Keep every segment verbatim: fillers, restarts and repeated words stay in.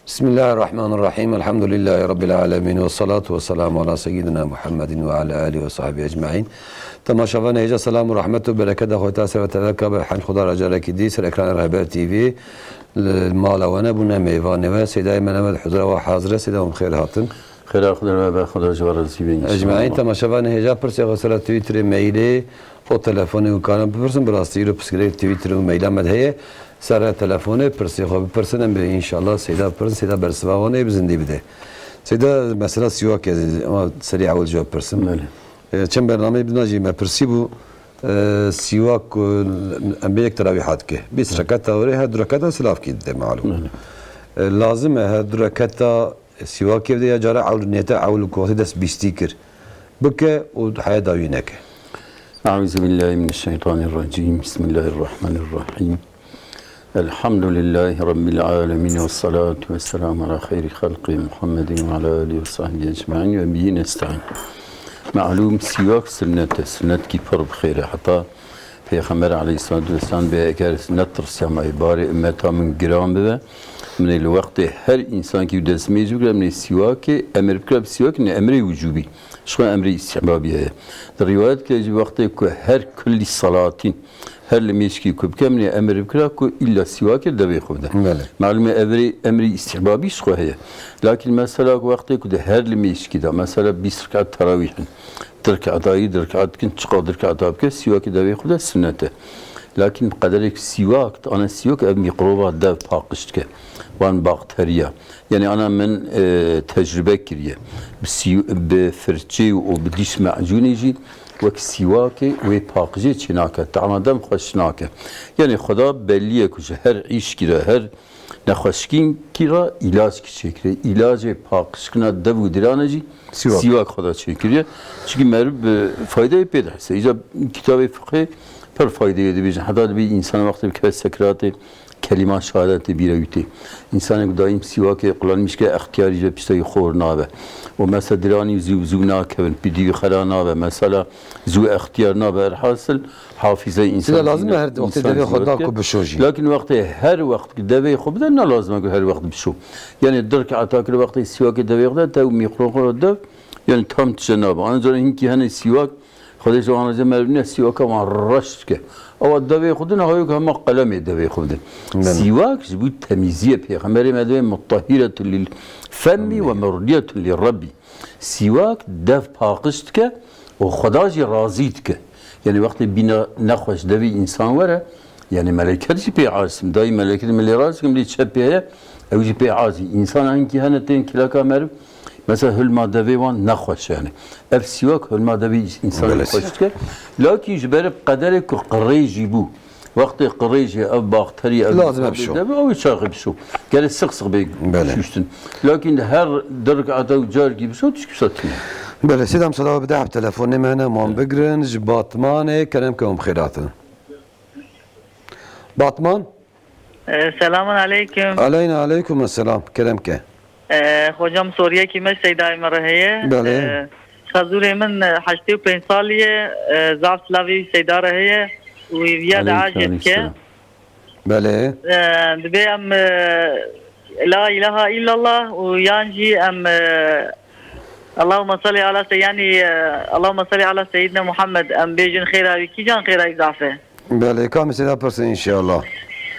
Bismillahirrahmanirrahim. Elhamdülillahi Rabbil alemin. Ve salatu ve selamu ala seyyidina Muhammedin ve ala alihi ve sahbihi ecmaîn. Temaşevanê hêja, selam û rahmet û bereketa Xwedê ser ve teala kabe. Hemd Xweda re carekî dî ser ekranê Rehber T V. Li mala we ne bûne, mêvanê we. Seydayê me ne me di huzura we hazir e. Seyda, em xêr hatin. Xêra Xwedê re be, Xweda ji we razî be, inşallah. Ecmaîn, temaşevanê hêja, pirsê xwe ser Twitterê, mailê û telefonê hûn karin bipirsin. Bi rastî îro pirsgirêk Twitter û maila me de heye. Ser telefonê pirsê xwe bipirsin, em ê înşallah Seyda bipirsin, Seyda bersiva wan ê bi zindî bide. Seyda, mesela sîwak e, ama serî ewil ji we bipirsim. Belê. E, çend bernameyê bidina jî me pirsî bû, e, sîwak ku em bê yek terawîha dike. Bîst reketa were her du reketa silavkî dide malûm. Belê. E, lazim e her du reketa sîwakê bide ya cara ewl niyete ewl ku wextê dest bîstî kir bike û heya dawî neke. Eûzubillahimineşşeytanirracîm. Bismillahirrahmanirrahîm. Elhamdülillahirabbilâlemîn ve salatu ve selamu ala xeyrî xelqî Muhammedin ve ala alihi ve sahbihi ecmaîn ve bihi nestaîn. Malûm, sîwak sunnet e, sunnetkî pir bi xêr e. Heta Pêxember aleyhissalatu vesselam bê eger netirsiya me, barê ummeta min giran bibe, min ê li wextê her însankî û destmêj bikira, min ê sîwakê emir bikira bi sîwakê, ne emrê wicûbî. Ji xwe emrê îstihbabî heye. Di rîwayet ke jî wextê ku her kullî salatîn, her limêjkî ku bike, min ê emir bikira ku îlla sîwakê devê xwe bide. Belê. Malûm e evrê emrê îstihbabî ji xwe heye. Lakin mesela ku wextê ku di her limêjkî de, mesela bîst rekat terawîh in, di rekata yî, di rekat dikin, çiqa di rekata bike, sîwakê devê xwe de sunnet e. Lakin bi qederek sîwak, ana sîwak ev mîkroba dev paqij dike. Wan bakteriya. Yani ana min, e, tecrube kiriye. Bi sî-, bi firçê û bi dîş macûnê jî wek sîwakê wê paqijê çê nake. Tama dem xweş nake. Yani Xweda belliye ku ji her îşkî re, her nexweşikînkî re îlacekî çêkiriye. Îlacê paqijkirina dev û dirane jî Sîwak. Sîwak Xweda çêkiriye. Çimkî meriv bi faydeyê pê dihise. Îca kitabê fiqhê pir faydeyê dibêjin. Heta dibê însan wextê bikeve sekiratê, kelîma şehadetê bîra wî tê. Însanê ku daîm sîwakê qulanî mişke extiyarî ji pişta wî xor nabe. Û mesela diranî zû zû nakevin, pîdî wî xera nabe. Mesela zû extiyar nabe. Erhasil, hafîzeyê însan Sila lazim e her wextê devê xwe da ku bişo jî. Lakin wextê her wext devê xwe bide, ne lazim e ku her wext bişo. Yani di rekata kir wextê sîwakê devê xwe de, tew mîkroba dev, yani tam tije nabe. Ana cara hinkî hene sîwak, Xwedê ji wan re merivîne sîwaka wan reş dike. Ewa devê xwe din, ha yok hema qelemê devê xwe din. Belê. Sîwak ji bo temîziyê pêxemberê me dibê mutahhiretun lil femmi ve merdiyetun li Rabbi. Sîwak dev paqij dike û Xweda jî razî dike. Yani wextê bîna nexweş devê însan were, yani meleket jî pê aciz. Dayî meleket min lê razî kim lê çepê heye, ew jî pê aciz. Însan hinkî hene tên kilaka meriv, mesela hilma devê wan nexweş yani. Ev sîwak hilma devê însanê Belê. Xweş dike. Lakî ji ber qederê ku qirêjî bû. Wextê qirêjê ev bakterî ev Lazim e bişo. Devê ew çaxê bişo. Gerê six six bê Belê. Şuştin. Lakin her di rekata û carkî bişo tişkî wisa tune. Belê, Seyda, em sala bide ev telefonê me hene, wan bigrin, ji Batmanê, kerem ke hûn bi xêr hatin. Batman? Ee, selamun aleyküm. Aleyna aleyküm selam. Kerem ke. Ee, hocam, soriyekî me Seydayê me re heye. Belê. Ee, xezûrê min, e, heştê û pênc salî ye. Ee, zaf silavê wî Seyda re heye. Wî viya de Aleyküm, acê dike. Aleyküm selam. Belê. Ee, dibê em, e, La ilahe illallah û yan jî em, e, Allahümme salli ala se-, yani, e, Allahümme salli ala seyyidina Muhammed, em bêjin xêra wî, kîjan xêra wî zaf e? Belê, ka em ê Seyda pirsin inşallah.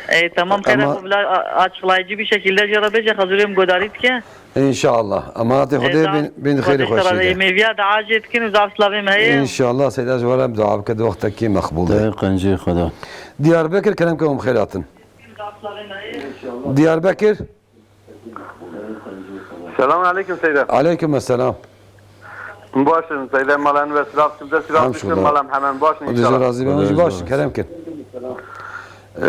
E, tamam, xêra Ama xwe bila a-, açıklayıcı bir şekilde jê re bêje, xezûrê min godarî dike. İnşallah. Emanetê Xwedê bin, bin xêrê xweşî de. Mêviya de acê dikin û zaf silavê me heye. İnşallah Seyda ji we re em dua bike di wextekî mexbûl de. Te qencê Xweda. Diyarbekir, kerem ke hûn bi xêr hatin. Diyarbekir. Selamun aleyküm Seyda. Aleyküm selam. Baş in Seyda, mala we silav, silav dikim, mala hemen baş in inşallah. Razî be, hûn jî baş in, kerem kin. Ee,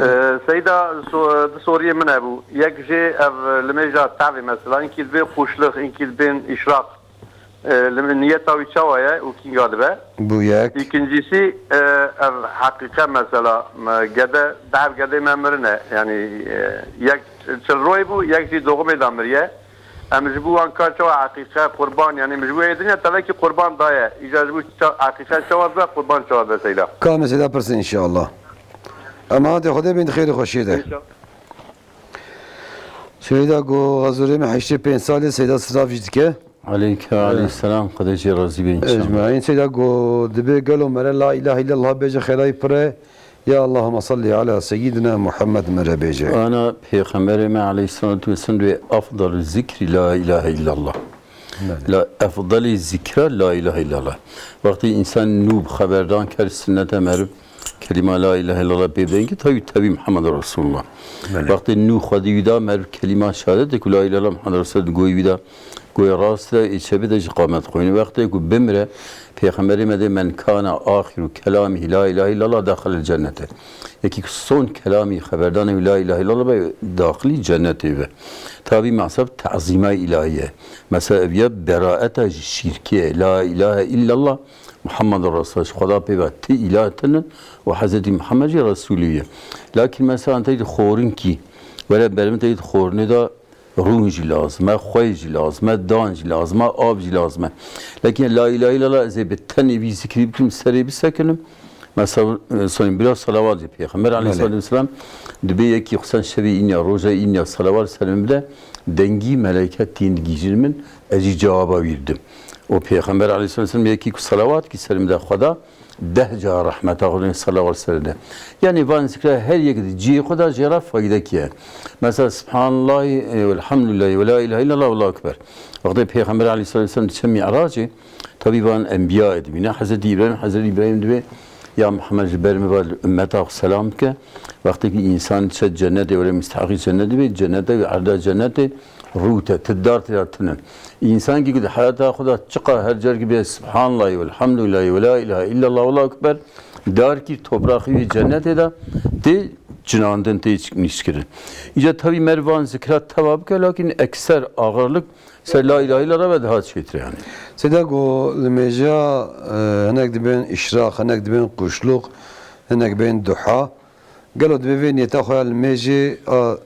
Seyda, so-, du soriyê min hebû. Yek jê ev limêja tevê mesela, inkî dibê qûşlix, inkî dibên îşraq. E, li niyeta wî çawa ye û kînga dibe? Bû yek. Îkincîsî, e, ev heqîqe mesela, me gede, dev gedê me mirine. Yanî, e, yek çil royê bû, yek jî doğumê de miriye. Em ji bo wan ka çawa heqîqe qurban, yanî em ji bo ê dinya telekî qurban daye. Îca ji bo ça-, heqîqe çawa dibe, qurban çawa dibe Seyda? Ka em ê Seyda pirsin inşallah. Emanetê Xwedê bin di xêrê xweşiyê de. İnşallah. Seyda go, xezûrê me heştê pênc salê, Seyda silav jî dike. Aleyke, aleyhisselam, Xwedê jê razî be înşallah. Ecmaîn. Seyda go, dibê gelo mere la ilahe illallah bêje xêrayî pir e, ya Allahümme salli ala seyyidina Muhammed mere bêje. Ana Pêxemberê me aleyhisselatu vesselam dibê afdalu zikri la ilahe illallah. Belê. La efdalî zikra la ilahe illallah. Wextê însan nû bi xeberdan ker, sinnete meriv kelîma la ilahe illallah pê bidengî, tabi, tabi Muhammed Resulullah. Belê. Wextê nû xwedî wî da, meriv kelîma şehadet ku la ilahe illallah Muhammed Resulullah di goyî wî da, goyê rast de, ê çepê de ji qamet xwînî. Wextê ku bimire, Pêxemberê me dê, "Men kana axiru kelamî la ilahe illallah daxilil cennete." Yekî ku son kelamî xeberdanê wî la ilahe illallah be, daxilî cennetê be. Tabi mehseb tazîma îlahî ye. Mesela ev ya beraeta ji şîrkê ye. La ilahe illallah Muhammedur Resulullah. Ji Xweda pê ve ti îlah tinin û Hezretî Muhammed jî Resulî ye. Lakin mesela te dî xorinkî, were ber min te dî xornê da rûn jî lazim e, xwey jî lazim e, dan jî lazim e, av jî lazim e. Lakin la ilahe illallah ez ê bi tenê vî zikrî bikim, serê bisekinim. Mesela, e, sonê bira salawat jî Pêxember Belê. Aleyhissalatu vesselam dibê yekî xwesen şevê înya, roja înya salawat ser min bide, dengî meleyket tên digihîjin min, ez jî cewaba wî didim. Û Pêxember aleyhissalatu vesselam yekî ku salawat kî ser min de Xweda, deh cara rehmeta Xwedê salawat ser de. Yanî van zikra her yek di cihê xwe de jê re faydek ye. Mesela Subhanallahî, e, velhamdülillahî ve la ilahe illallah ve Allahu ekber. Wextê Pêxember aleyhissalatu vesselam diçe Mi'racê, tabi van enbiya dibîne. Hezretî Îbrahîm, Hezretî Îbrahîm dibê, "Ya Muhammed, ji ber min ve li ummeta xwe selam bike." Wextê ku însan diçe cennetê, were misteheqî cennet dibe, cennete wî erda cennetê rût e, ti dar tê de tune. Însankî ku di heyata xwe de çiqa her carkî bê Subhanallahî velhamdülillahî ve la ilahe illallah ve Allahu ekber, darkî topraxî wî cennetê de tê cinandin, tê nîşkirin. Îca tabi meriv van zikra teva bike, lakin ekser ağırlık ser la ilahe illallah ve daha çêtir yani. Seyda go, li mêja, e, hinek dibên işraq, hinek dibên kuşluk, hinek bên duha. Gelo dibê vê niyeta xwe ya li mêjê a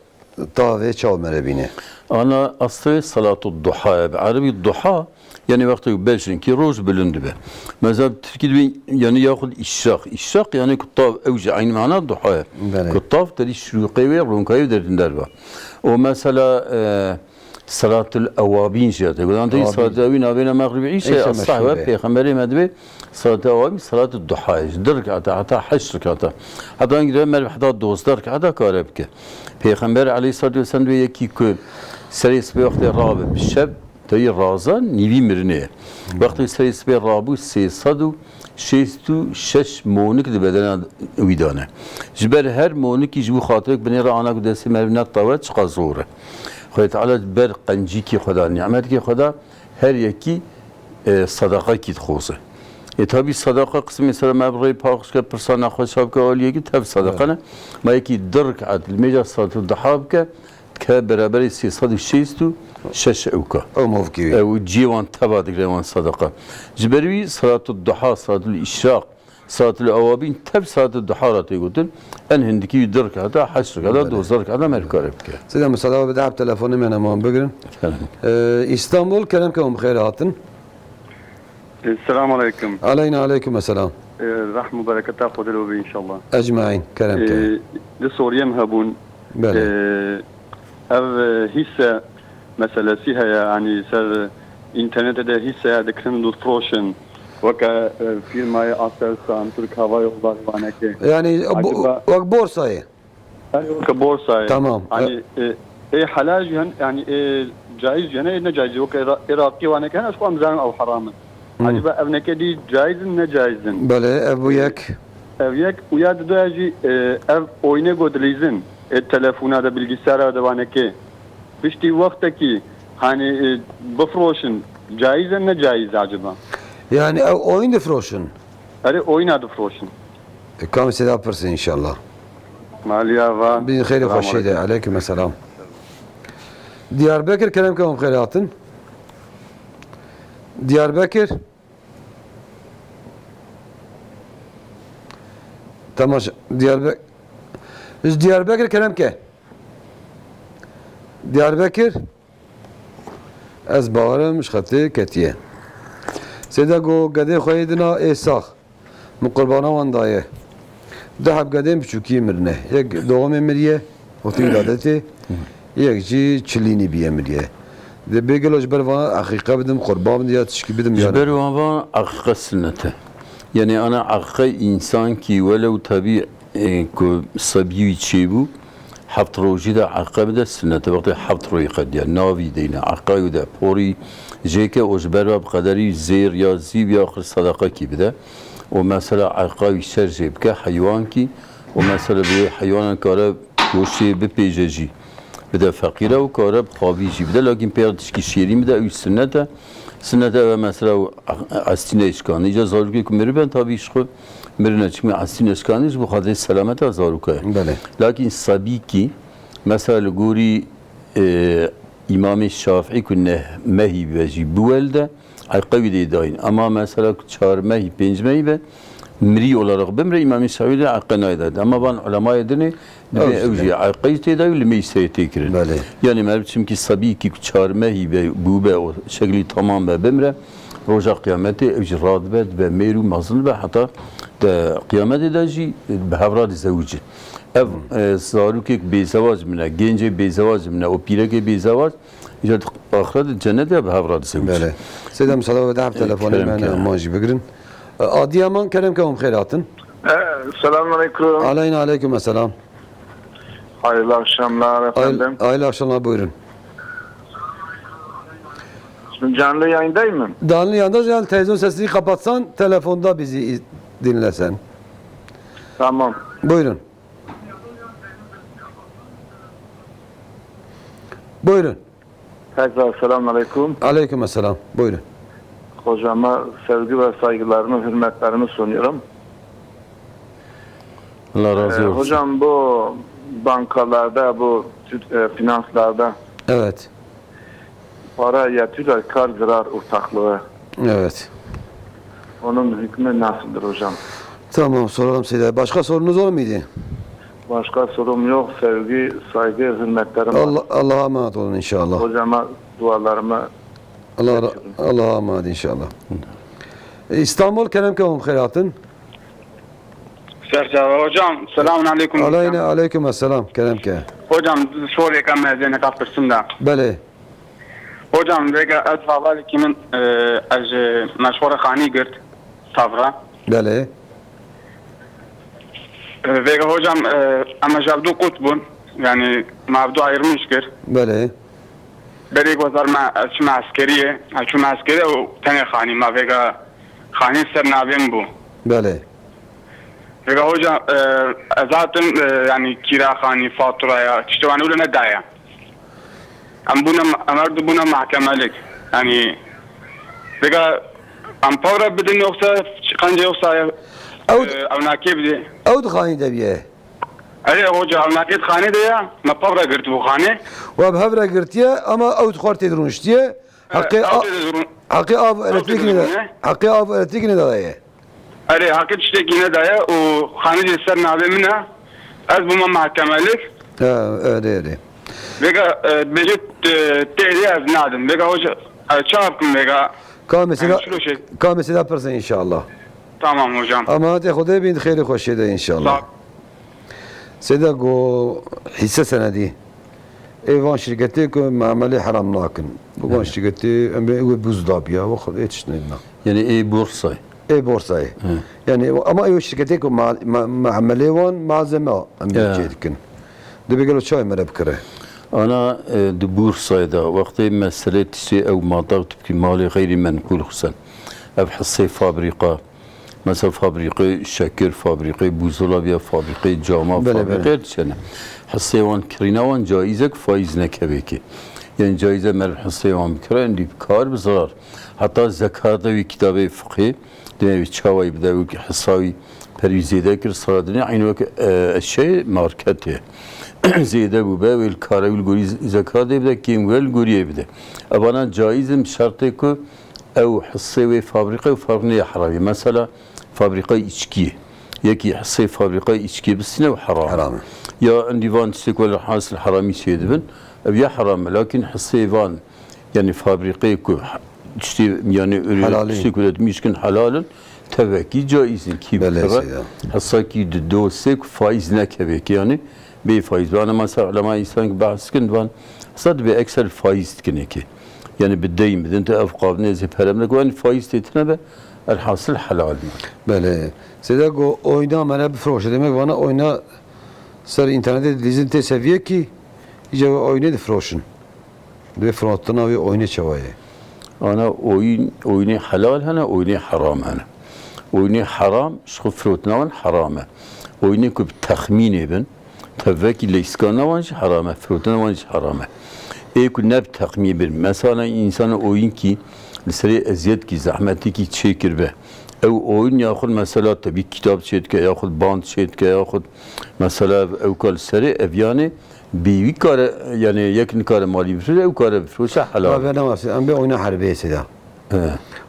tavê çaw mere bîne? Ana aslê salatu duha ye. Bi erebî duha, yani wextê ku ber jin ki roj bilind dibe. Mesela bi tirkî dibê, yani yaxud işraq. İşraq yani ku tav, ew jî eynî mana duha ye. Belê. Ku tav terî şirûqê wê, ronkayê wê derdinder be. O mesela, e, Salatul Ewabîn jî hate. Godan te Ewabîn. Salatul Ewabîn navêna Mexribî Îşe, Îşe Estahwe, meşhûr e. Pêxemberê me dibê Salatul Ewabîn, Salatul Duha ye. Ji du rekata heta heşt rekata. Heta girê meriv heta dozdeh rekata kare bike. Pêxember aleyhissalatu vesselam dibê yekî ku serê sibê wextê rabe, bi şev teyî raza nîvî mirinê ye. Wextê serê sibê rabû sê sed û şêst û şeş monik di bedena wî de ne. Ji ber her monikî ji bo xatirek binê re ana ku destê meriv netawe çiqa zor e. Xwedê Teala ber qencîkî xwe da, nîmetkî xwe da, her yekî, e, sadaqekî dixwaze. E, tabî sadaqa qismê ser me bi rê paqij ke, pirsa nexweşa bike, aliyekî tev sadaqa ne. Ma yekî du rekat li mêja Salatul Duha bike, dike beraberî sê sed û şêst û şeş ewka. Ew movkî wî. Ew cihê wan teva digire wan sadaqa. Ji ber wî Salatul Duha, Salatul Îşraq, Salatul Ewabîn tev Salatul Duha re tê gotin. En hindikî wî du rekata, heşt rekata, Belê. Dozdeh rekata meriv kare bike. Seyda, musada bide, hep telefonê me neman bigirin. Efendim. Ee, İstanbul, kerem ke hûn bi xêr hatin. Selamun aleyküm. Aleyna aleyküm esselam. Ee, rehm û bereketa Xwedê li we be inşallah. Ecmaîn, kerem ke. Ee, di soriyem hebûn. Belê. Ee, ev, e, hîsse meselesî heye, yanî ser înternetê de hîsseya dikirin difroşin. Weke, e, firmayê Aselsan, Türk Hava Yolları, waneke. Yani, bu, Acaba wek borsayê. Her weke borsayê. Tamam. Hani, e, e, helal jî hen, yani, e, caiz jî hene, ne caiz jî. Weke Ira-, Iraqî waneke hene, ez xwe em zanim ew heram in. Hmm. Acaba ev neke dî caiz in, ne caiz in? Belê, ev bu E, yek. Ev yek, û ya didoya jî, e, ev oyne go dilîzin, e, telefona de, bilgisayara de waneke. Piştî wextekî, hani, e, bifroşin, caiz e, ne caiz e acaba? Yani ew oyun difroşin? Erê, oyna difroşin. E, kam sêda pirsin inşallah. Maliya va. Bin xêrê Selamun xweşî de. Aleyküm. Aleyküm selam. Diyarbekir, kerem ke hûn xêr hatin. Diyarbekir. Temaşa, Diyarbek-, ji Diyarbekir kerem ke. Diyarbekir. Ez bawerim ji xetê ketiye. Sêde go gedê xwe yê dina ê sax. Min qurbana wan daye. Du heb gedên biçûkî mirine. Yek doğumê miriye, wextê wîladetê. Yek jî çilînî bîye min diye. De bê gelo ji ber van eqîqe bidim, qurban bidim ya tişkî bidim Ji yani. ber wan van eqîqe sinnet e. Yani ana eqîqe însankî welew tabî, e, ku sebî wî çêbû, heft rojî de eqîqe bide sinnet e. Wextê heft rojî qediya navî deyne eqîqe wî de porî jêke û ji ber ve bi qederî zêr ya zîv ya xir sedeqekî bide. Û mesela eqîqe wî şer jê bike heywankî û mesela bi wê heywanan kare goştê bipêje jî. Bide feqîre û kare bi xwavî jî bide. Lakin pêra tişkî şêrîn bide, ew sinnet e. Sinnet e ve mesela ew estîne şikandin. Îca zarokê ku miriben tabî ji xwe mirine, çimkî estîne şikandin ji bo xatirê selameta zaroka ye. Belê. Lakin sebîkî, mesela li gorî, e, Îmamê Şafî ku neh mehî be jî biwelde, eqîqe wî dê dayîn. Ama mesela ku çar mehî, pênc mehî be, mirî olarak bimre, Îmamê Şafî de eqîqe nayê dayîn. Ama van ulemayê dinê, dibê Ew ew jî jî eqîqe jî tê dayîn û limê jî serê tê kirin. Belê. Yani meriv çimkî sebîkî ku çar mehî be, bûbe û şeklî tamam be, bimre, roja qiyametê ew jî radibe, dibe mêr û mezin dibe, heta de qiyametê de jî bi hev re dizewicin. Ev, Hmm. e, zarokek bêzewac min e, gencê bêzewac min e û pîrekê bêzewac, Îca di axiret de cennet ya bi hev re dizewicin. Belê. Seyda, müsaade ve dahab E, telefonê kerem me ke. Heman jî bigirin. E, Adiyaman, kerem ke hûn xêr hatin. E, selamun aleyküm. Aleyna aleyküm esselam. Hayırlı akşamlar Hayırlı, efendim. Hayırlı akşamlar, buyurun. Şimdi canlı yayındayım mı? Canlı yayında, yani televizyon sesini kapatsan, telefonda bizi iz-, dinlesen. Tamam. Buyurun. Buyurun. Tekrar selamun aleyküm. Aleyküm esselam. Buyurun. Hocama sevgi ve saygılarımı, hürmetlerimi sunuyorum. Allah razı Ee, olsun. Hocam, bu bankalarda, bu Türk, e, finanslarda Evet. para yatırıyorlar, kar zarar ortaklığı. Evet. Onun hükmü nasıldır hocam? Tamam, soralım size. Başka sorunuz var mıydı? Başka sorum yok. Sevgi, saygı, hürmetlerim var. Allah, Allah'a emanet olun inşallah. Hocama dualarımı Allah ra-, iletiyorum. Allah'a emanet inşallah. E, İstanbul, kerem ke hûn xêr hatin. Serçava hocam, selamun aleyküm. Aleyna aleyküm esselam, kerem ke. Hocam, sorêka me zêne ka pirsin da. Belê. Hocam, vêga ez hevalekî min, e, ez ji meşxora xanî girt, tavra. Belê. E, vêga hocam, e, em ji hevdu qut bûn. Yani, me hevdu ayrılmış kir. Belê. Berê ku ez me, ez çûme eskeriyê, ez çûme eskeriyê û tenê xanî me vêga xanî ser navê min bû. Belê. Vêga hoca, e, ez hatim, e, yani kira xanî, faturaya, tiştê wan wilo nedaye. Em bûne, em her du bûne mahkemelik. Yani, vêga em pawre bidin yoksa qence yoksa, Ew e, ew nakê bidê. Ew di xanî de biye. Erê, hoca, ew nakê di xanê de ye, me pawre girtibû xanê. We bi hev re girtiye, ama ew di xwe tê de rûniştiye. E, Heqê ew a-, tê de rûn-, heqê av ew tê elektrîk de neda-, rûne. Heqê av elektrîk nedaye. Erê, heqê tiştekî nedaye û xanî jî ser navê min e. Ez bûme mahkemelik. Ha, erê, erê. Vêga, e, bêje, e, tê de ez nadim. Vêga hoca, e, çawa bikim vêga? Ka mesela, Yani, şilo şey. Ka mesela pirsin inşallah. Tamam hocam. Emanetê Xwedê bin, xêrê xweşê de inşallah. Sağ Seyda go hisse senedî. Ê van şirketê ku muamelê heram nakin. Van Evet. şirketê em ê wê buz dabiya, we xwe ê tişt nedina. Yani ê borsayê. Ê borsayê. Hı. Yani ama ê şirketê ku ma-, ma-, muamelê wan malzeme em Evet. çê dikin. Dibê gelo çay mere bikire. Ana, e, di borsayê de wextê meselê tiştê ew mata tibkî malê xeyrî menqûl xusen. Ev hissê fabrîqa, Mesela fabrîqê şekir, fabrîqê bûzola biya, fabrîqê cama, Belê, fabrîqê belê. Her tiştene. Hissê wan kirîna wan caîz e ku faîz nekevê kê. Yani caîz e meriv hissê wan bikire, endî bi kar bi zirar. Heta zekat de wî kitabê fiqhê, dine wî çawayî bide, wî hissa wî perî zêde kir, sara dinê, eynî wek, e, şey marketê. Zêde bûbe, wê li kare wî li gorî zekatê bide, kêm wê li goriyê bide. Evana caîz in bi şertê ku Ew hissê wê fabrîqe û fabrîqe neyê heramî. Mesela fabrîqe îçkiyê. Yekî hissê fabrîqe îçkiyê bistîne û heram. Heram e. Ya endî van tiştê ku li hasil heramî çê dibin, ev ya heram e. Lakin hissê van, yani fabrîqeyê ku tiştê, yani öyle Helalî. tiştê ku üretimî çikin helal in, tevekî caîz in. Kî Belê bikeve, seyda. hissakî di do sê ku faiz nekeve ki yani bê faîz be. Ana mesela ulema Îslam ki behs dikin, divan hesa dibê ekser faîz dikin êkê. Yani bi deyn bidin, tu ev qavnê zê pere min, yani faîz tê tine be, elhasil helal. Belê. Seyda go oyna me re bifroşe. Demek vana oyna ser internetê dilîzin tê seviye ki, îca ve oynê difroşin. Divê firotina wê oynê çawa ye? Ana oyun, oynê helal hene, oynê heram hene. Oynê heram, ji xwe firotina wan heram e. Oynê ku bi texmînê bin, tevvekî leyskana wan jî heram e, firotina wan jî heram e. Ê ku ne bi texmîn bin, mesela însana oyun kî li serê eziyet kî, zehmetî kî çêkiribe. Ew oyun yaxud mesela tebî kitab çêdike, yaxud band çêdike, yaxud mesela ew ka li serê ev yanê, Bi wî kare, yani yek nikare malî bifroşe, ew kare bifroşe helal. Abi ne wasi, em bê oyna herbê seyda. He.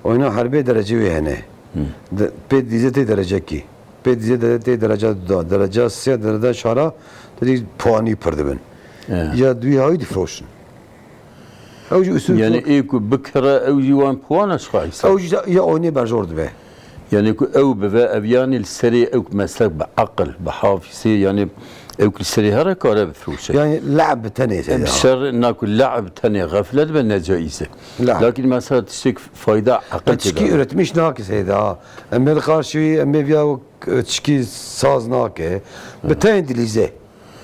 Oyna herbê derece wê hene. Hı. De, pê dîze tê derecekî. Pê dîze de, tê dereca duda, dereca sê, dereca çara, te dî puanî pir dibin. He. Ya duî hayî difroşin. Ew jî usul Yani ê ku bikire, ew jî wan puana çiqa hesab? Ew jî ya oynê berjor dibe. Yani ku ew bive, ev yani li serê ew ku meslek bi aqil, bi hafîzê, yani ew ku li serê here kare bifroşe. Yani le'b bi tenê Em seyda. Şer na ku le'b tenê xeflet be necaiz e. Le'b. Lakin mesela tiştek fayda aqil Em tişkî têda. Üretmiş nake seyda. Em bê karşî, em bê viya tişkî saz nake. Bi tenê dilîze.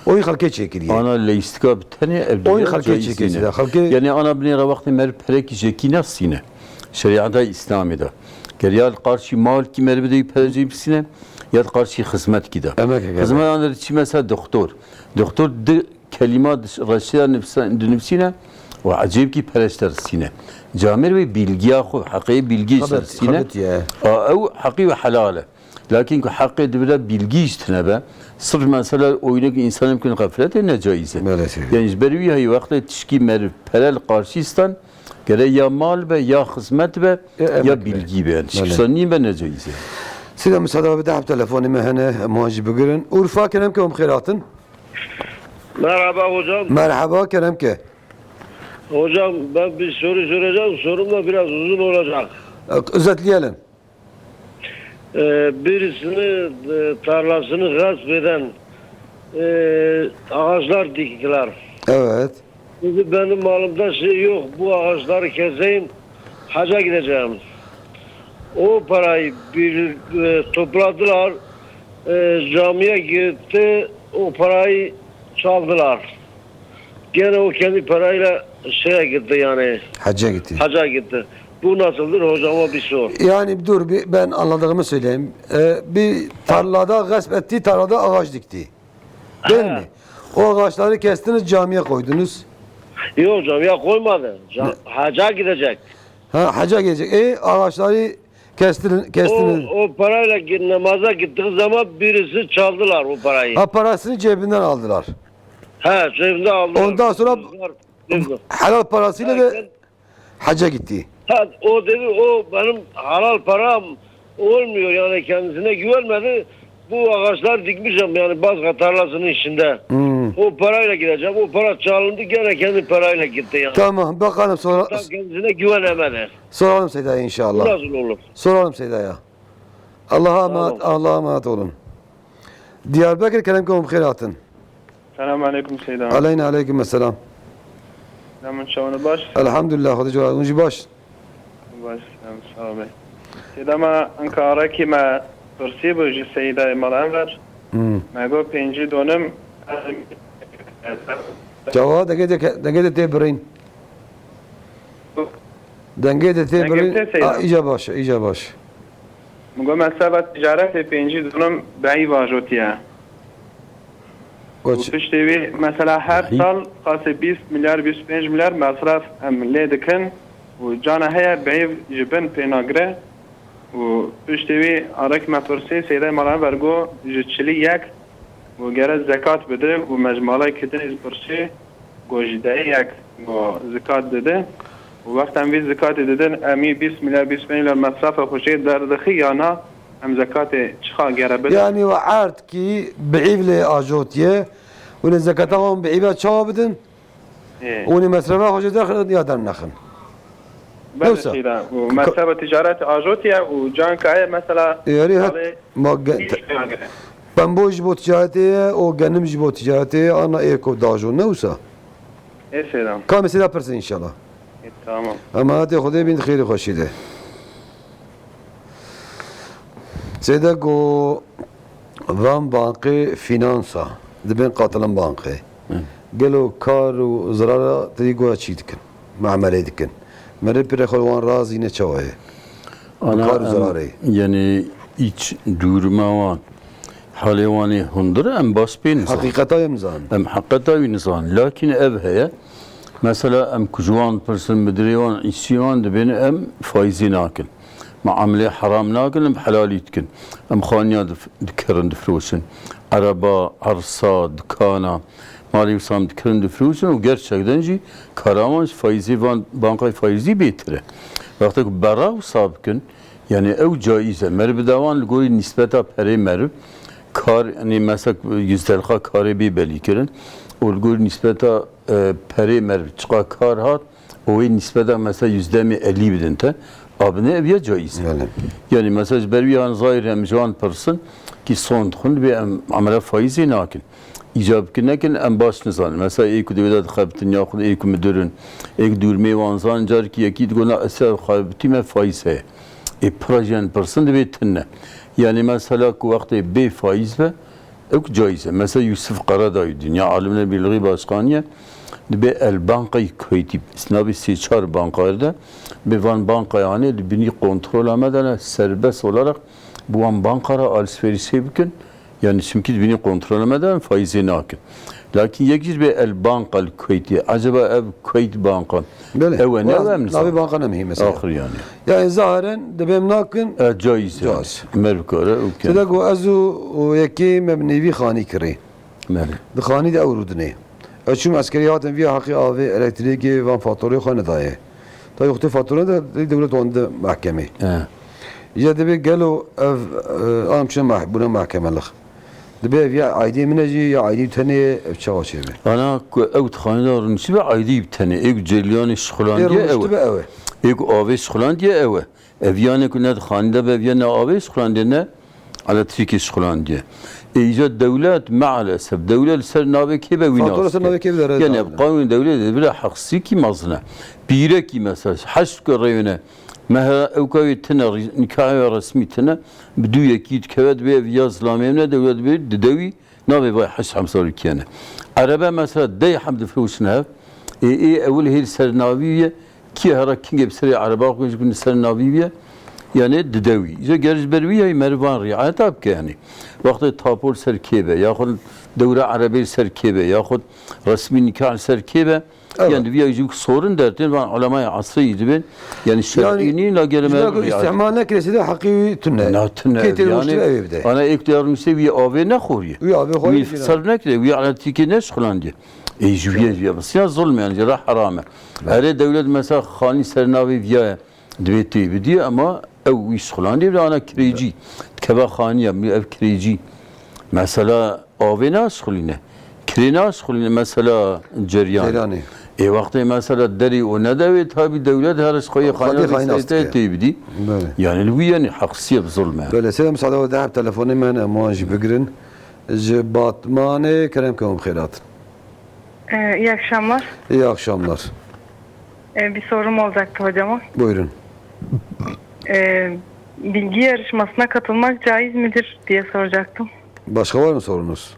Oyun xelkê çêkiriye. Ana leystika bi tenê ev Oyun dinya xelkê caîz çêkiriye nîne. Xelkê Yani ana binêra wextê meriv perekî jekî ne sîne. Şerîeta Îslamê de. Ger ya li qarşî malkî meriv de pere jê bisîne, ya li qarşî xizmetkî de. Emek heke. Xizmet ana diçî mesela doktor. Doktor di kelîma di reştê de nivîsa-, dinivîsîne û ecêbkî pere ji te risîne. Camêr wê bîlgiya xwe, heqê bîlgî ji te Xebet, risîne. Xebet ye. A, ew heqî wê helal e. Lakin ku heqê divire bîlgî ji tine be, sirf mesela oynek însanê bikin xefletê necaiz e. Belê seyda. Yani ji ber wî heyî wextê tişkî meriv pere li qarşî stan, gere ya mal be, ya xizmet be, E, emek ya be. Bîlgî be. Yani Belê. Tişkî nîn be necaiz e. Seyda, müsaade bide, hep telefonê me hene, em wan jî bigirin. Urfa, kerem ke, em xêr hatin. Merhaba hocam. Merhaba, kerem ke. Hocam, ben bir soru soracağım. Sorum da biraz uzun olacak. E, özetleyelim. Ee, birisini, e, tarlasını gasp eden, e, ağaçlar diktiler. Evet. Dedi, "Benim malımda şey yok, bu ağaçları keseyim, haca gideceğim." O parayı bir, e, topladılar, e, camiye gitti, o parayı çaldılar. Gene o kendi parayla şeye gitti yani. Hacca gitti. Haca gitti. Bu nasıldır hocama bir sor. Yani dur, bir ben anladığımı söyleyeyim. Ee, bir tarlada gasp etti, tarlada ağaç dikti. Değil Ha. mi? O ağaçları kestiniz, camiye koydunuz. Yok, camiye koymadı. Ca- Ne? Haca gidecek. Ha, haca gidecek. E, ağaçları kestiniz, kestiniz. O, o parayla gi- namaza gittiği zaman birisi çaldılar o parayı. Ha, parasını cebinden aldılar. Ha, cebinden aldılar. Ondan sonra Kızlar, kızlar. Helal parasıyla da Derken hacca gitti. Ha, o dedi, "O benim halal param olmuyor." Yani kendisine güvenmedi. Bu ağaçlar dikmişim yani bazı tarlasının içinde. Hmm. O parayla gideceğim. O para çalındı, gene kendi parayla gitti yani. Tamam, bakalım sonra. Tam kendisine güvenemedi. Soralım Seyda'ya Bu inşallah. nasıl olur? Soralım Seyda'ya. Allah'a Sağ emanet, olun. Allah'a emanet olun. Diyarbakır, kerem ke, em xêr hatin. Selam aleyküm Seyda. Aleyna aleyküm selam. Demin çawanı baş? Elhamdülillah, Xwedê cewab, hûn jî baş? Baş, em sağ ol. Seyda, me enkarekî me pirsî bû ji Seydayê Mala Enver. Hmm. Me got pêncî donim. Çawa, dengê de ke-, dengê de tê birîn. Dengê de tê Dengê birîn. tê Seyda. A, îca baş, îca baş. Min got, mesreba ticaretê pêncî donim beîv ajotiye. Û Koç. piştî wî, mesela her Beîv? sal qasê bîst milyar, bîst û pênc milyar mesref em lê dikin û cana heye beîv ji bin pê nagire. Û piştî wî arek me pirsî, Seydayê Mala Enver got ji çilî yek û gere zekat bide û me ji malay kitinî pirsî, got ji dehê yek got zikat dide. Û wexta em vî zikatê didin, em î bîst milyar, bîst û pênc milyar mesrafa xwe jê derdixî ya na, em zekatê çiqa gere bidin? Yani we erd kî biîv lê ajotiye, hûn ê zekata wan biîve çawa bidin? Ê. Hûn ê mesrefa xwe jê derxin ya dernexin? Belê Yoksa Seyda, û k- mesreba ticaret ajotiye û can kaye mesela Ê, erê het, salê ma ge-, te- Pembo ji bo ticaretê ye û genim ji bo ticaretê ye, ana ê ku dajo ne wisa? Ê seyran. Ka mesela pirsin inşallah. Ê, tamam. Emanetê Xwedê bin xêrê xweşî de. Seyde ku van bankê finansa, dibên qatilin bankê. Hı. Gelo kar û zirara tedî goya çî dikin, muamelê dikin. Merê pirê xwe wan razî ne çawa ye? Ana Kar û em, zararê. Yanî îç dûrma wan, halê wan ê hundir em baş pê nizan. Heqîqeta em zan. Em heqeta wî nizan. Lakin ev heye. Mesela em ku ji wan pirsin, midirê wan, îşçî wan dibên em faîzî nakin. Muamelê heram nakin, em helalî dikin. Em xaniya dif-, dikirin, difiroşin. Ereba, ersa, dikana, malê wisa em dikirin, difiroşin û gerçekten jî kara wan ji faîzê van, bankayê faîzî bêtir e. Wextek bera wisa bikin, yanî ew caiz e. Meriv bi dawan li gorî nîsbeta perê meriv, kar, yanî mesela yüzde elli karê bê belî kirin û li gorî nîsbeta, e, perê meriv çiqa kar hat, û wê nîsbeta mesela yüzde elli bidin te, a binê ev ya caiz e. Belê. Yanî mesela ji ber wî han zahir em ji wan pirsin, kî son dixwin, dibê em amela faîzê nakin. Îca bikin nekin, em baş nizanin. Mesela ê ku di wê de dixebitin, yaxud ê ku midir in, ê ku dûrmê wan zanin, carekî yekî digot, na, ez xebitî me faîz heye. Ê pira jî em pirsin, dibê tune. Yanî mesela ku wextê bê faîz be, ew ku caiz e. Mesela Yusuf Karadayı, dinya alimine bilgi başkanı ye, dibê El Bankayı Kuweyti, navê sê çar bankayê de, dibê van bankayanê di binî kontrola me de ne, serbest olarak bi wan bankara alışverişê bikin. Yani çimkî di binî kontrola me de faîzê nakin. Lakin yek jî dibê El Banka El Kuweyti. Acaba ev Kuweyt Banka Belê. Ew e, ne ew em nizan. Navê banka ne muhîm mesela. Axir yani. Yani zahiren dibê em nakin. E, caiz yani. Caiz. Merv kare, okey. Tede ku ez û, û yekê me bi nêvî xanî kirî. Belê. Di xanî de ew rûdinê. Ez çûm eskerî hatin viya heqî avê, elektrîkê, van faturê xwe nedaye. Tabii wextê fatura de dewlet wan de mahkemê. He. Ya dibê gelo ev, e, am çi mah-, bûne mahkemelik. Dibê ev ya aydê min e jî, ya aydê tenê ye, ev çawa çêbe? Ana ku ew dixanî de rûniştibe aydê bi tenê. Ê ku ceriyanê şixulandiye ew e. Ê ku avê şixulandiye ew e. Ev yanê ku ne dixanî de be, ev ya ne avê şixulandiye, ne elektrîkê şixulandiye. Ê îca dewlet, mealesef, dewlet li ser navê kê be wî nas dike. Fatura ser navê kê be. Yani ev qanûnê dewletê bira heqsîkî mezin e. Pîrekî mesela, heşt ku rêwine, mehra ew ka wê tine, nikahê wê resmî tine, bi dû yekî dikeve, dibê ev ya zilamê min e, dewlet dibê dide wî, navê vay heşt hemsarî kiyene. Erebe mesela dey heb difiroşin hev. Ê, ê ewil hêl ser navî ye. Kî hera kingê bi serê ereba xwe ji bin ser navî ye. Yani dide wî. Ji ger ji ber wî ya merivan riayeta bike yani. Wextê tapol ser kê be, yaxud dewra erebê ser kê be, yaxud resmî nikah ser kê be, Evet. Yani, viya jî sorin dertên van ulemaya asrî dibin. Yani, şer'î nî, la gere me istihmal nekirê, sê de heqî wî tune. Na tune. Kê tê yani, rûniştî ev bide. Ana ek de rûniştî wî avê nexoriye. Wî avê xorî. Wî serf nekirê, wî elektrîkê neşixulandiye. Ê, ji wî ya bisiya zulm yani, jira heram e. Evet. Erê dewlet mesela xanî ser navê viya ye. Divê tê bidî, ama ew wî şixulandê bide, ana kirêcî. Dikeve xaniya, ev kirêcî. Mesela avê naşixulîne. Kirê naşixulîne, mesela ceriyan. Ceyranê. Ê wextê mesela derî û nedewê, tabî dewlet her ji xwe yê xaniya xwe dê xayna disteyê te dike. Tê bidî. Belê. Yani li wî yani heqsiyê bi zulm e. Belê, sê de misade de hep telefonê me hene, em wan jî bigirin. Ji Batmanê kerem ke hûn bi xêr hatin. Ee, iyi akşamlar. İyi akşamlar. Ee, bir sorum olacaktı hocama. Buyurun. Ee, bilgi yarışmasına katılmak caiz midir diye soracaktım. Başka var mı sorunuz?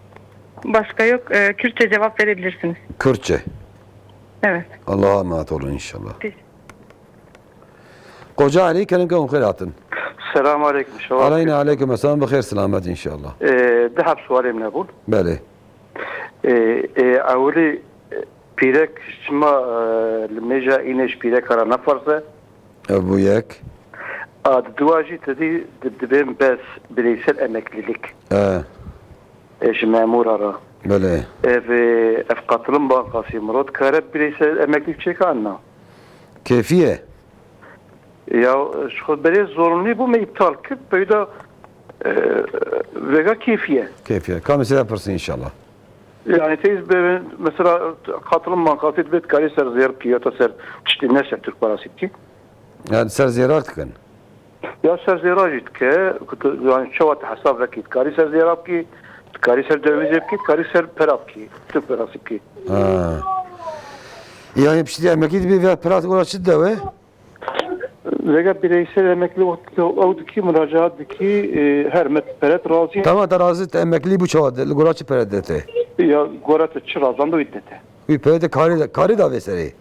Başka yok. Ee, Kürtçe cevap verebilirsiniz. Kürtçe. Evet. Allah'a emanet olun inşallah. Teşekkür Koca Elî, kerem ke hûn xêr hatin. Selam aleyküm, şewa. Aleyna aleyküm selam, bi xêr selamet inşallah. Ee, di heb sualê min hebûn. Belê. Ee, ee, ewilî, e, pîrek çima, e, li mêja înê ji pîreka re ne ferz e? Ev bû yek. A, di dua jî te dî di-, dibên bes bireysel emeklilik. E. E, ji memûra re. Belê. Ev, e, ev qatilin bankasî mirov dikare bireysel emeklilik çêka an na? Kêfî ye. Ya, ji xwe berê zorunlî bû me îptal kir, peyda, e, vega kêfî ye. Kêfî ye. Ka mesela pirsî inşallah. Yani teyz be, mesela qatilin bankasî dibê dikarî ser zêr bikî ya da ser tiştê ne ser Türk parasî bikî. Yani ser zêrak dikin. Ya ser zêra jî dike, ku tu, yani çawa tu hesab vekî, dikarî ser zêra bikî, Karî ser dövize bikî, karî ser pera bikî. Tu pera bikî. Ha. Yani piştî emeklî dibî ve pera gora çi dewe? Vega bireysel emekli wextê ew dikî, muracaat dikî, e, her met peret razî. Tamam, te razî, te emeklî bû çawa de, li gora çi pere dete? Ya gora te çi razan de wî dete. Wî pere de karî de, karî da vê serê.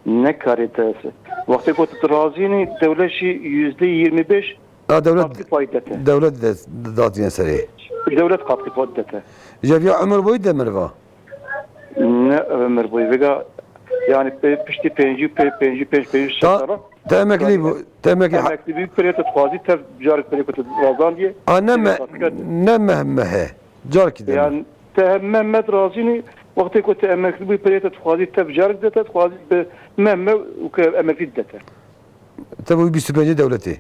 Ne karî te se. Wextê ku tu razînî, dewlet jî yüzde yirmi beş Ha, dewlet, katkî payî dete. Dewlet de, datîne serê. Dewlet katkî payî dete. Jeviya ömür boyu de mirva. Ne ömür boyu. Vega yani pe-, piştî pêncî, pe-, pêncî, pênc, pêncî, şeş Ta, sala. Te emeklî bû. Te emeklî ha- Emeklî bî, pirê te dixwazî, tev carek pirê ku te razandiye. Ha, ne me-, ne meh mehe. Carkî de. Yani te meh meh razînî, wextê ku te emeklî bû, pirê te dixwazî, tev carek de te dixwazî bi meh meh û ke emeklî didete. Te bû bîst û pêncê dewletê.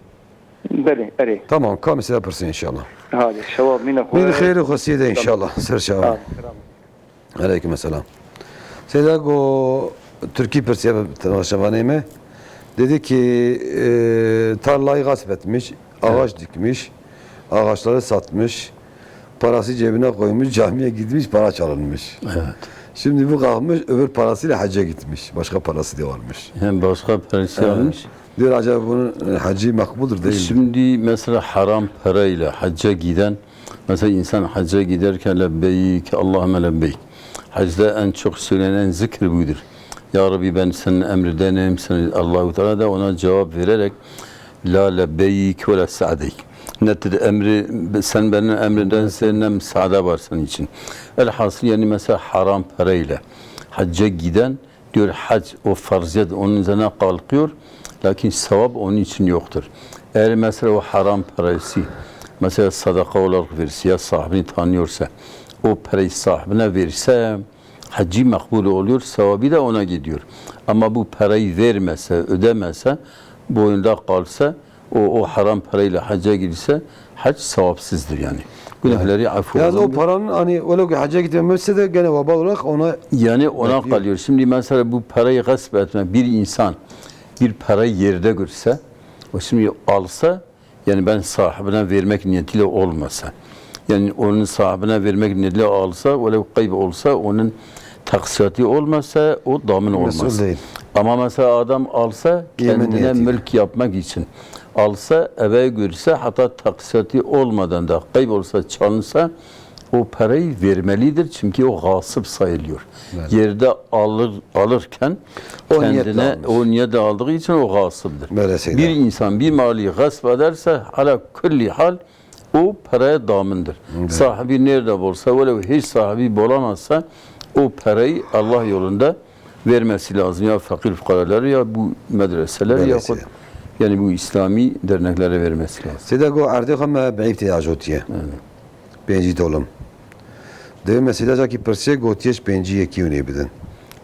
Belê, erê. Tamam, ka mesela pirsî inşallah. Hadi, şewa mîna xwe. Mîn xêr û xwesiyê de inşallah. Ser şewa. Hadi, selam. Aleyküm selam. Seyda go Türkî pirsiye temaşevanê me. Dedi ki, e, tarlayı gasp etmiş, ağaç dikmiş, ağaçları satmış, parası cebine koymuş, camiye gitmiş, para çalınmış. Evet. Şimdi bu kalkmış, öbür parasıyla hacca gitmiş. Başka parası da varmış. Hem başka parası Evet. almış. Diyor, acaba bunun, e, hacı makbuldür değil mi? Şimdi mesela haram parayla hacca giden, mesela insan hacca giderken lebbeyk, Allahümme lebbeyk. Hacda en çok söylenen zikir budur. Ya Rabbi, ben senin emrindenim, sen, Allahu Teala da ona cevap vererek la lebbeyk ve la sa'deyk. Ne de emri, sen benim emrimdensin, ne müsaade var senin için. Elhasıl yani mesela haram parayla hacca giden diyor, hac o farziyet onun üzerine kalkıyor, lakin sevap onun için yoktur. Eğer mesela o haram parası, mesela sadaka olarak verirse ya sahibini tanıyorsa, o parayı sahibine verirse, hacı makbul oluyor, sevabı da ona gidiyor. Ama bu parayı vermese, ödemese, boynunda kalsa, o, o haram parayla hacca girse, hac sevapsızdır yani. Günahları Yani. Affolunmuyor. Yani o paranın hani öyle ki hacca gitmemesi de gene vebal olarak ona Yani ona bekliyor. Kalıyor. Şimdi mesela bu parayı gasp etme, bir insan bir parayı yerde görse, o şimdi alsa, yani ben sahibine vermek niyetiyle olmasa, yani onun sahibine vermek niyetiyle alsa, öyle kayıp olsa, onun taksiyatı olmasa, o damin olmaz. Mesul değil. Ama mesela adam alsa, Yemin kendine niyetiyle. Mülk yapmak için alsa, eve görse, hatta taksiyatı olmadan da kayıp olsa, çalınsa, o parayı vermelidir. Çünkü o gasip sayılıyor. Evet. Yerde alır, alırken O niyetle kendine almış. O niyetle aldığı için o gasiptir. Böyle şeyler. Bir insan bir mali gasp ederse, ala kulli hal o paraya damindir. Evet. Sahibi nerede olsa, velev hiç sahibi bulamazsa, o parayı Allah yolunda vermesi lazım. Ya fakir fukaraları, ya bu medreseler, Böyle yahut şeyler. Yani bu İslami derneklere vermesi lazım. Seyda go erdê xwe me bi eyb tê ajotiye. Evet. Pêncî dolim. Dê me seyda cakî pirsiye gotiye ji pêncî yekî hûn ê bidin.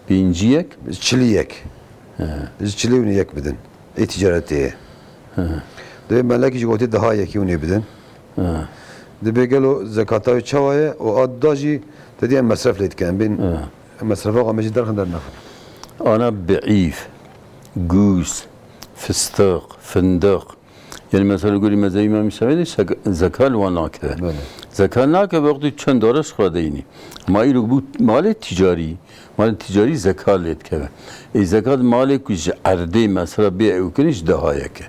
Pêncî yek? Çilî yek. He. Ji çilî hûn ê yek bidin. Ê ticaretê ye. He. Dê melekî ji gotiye daha yekî hûn ê bidin. He. Dibê gelo zekata wê çawa ye û a da jî te dî em mesref lê dikin. Em bên He. Em mesrefa xwe me jî derxin dernexin. Ana bi'îf, gûz, fistiq, findiq, yani mesela gorî mezhebê Îmam Şafîî de şek-, zeka li wan nakeve. Belê. Zeka nakeve wextê çend dare ji xwe deyînî. Ma îro bû malê tîcarî, malê tîcarî zeka lê dikeve. Ê zekat malê ku ji erdê mesela bê ewkirin ji dehayeke.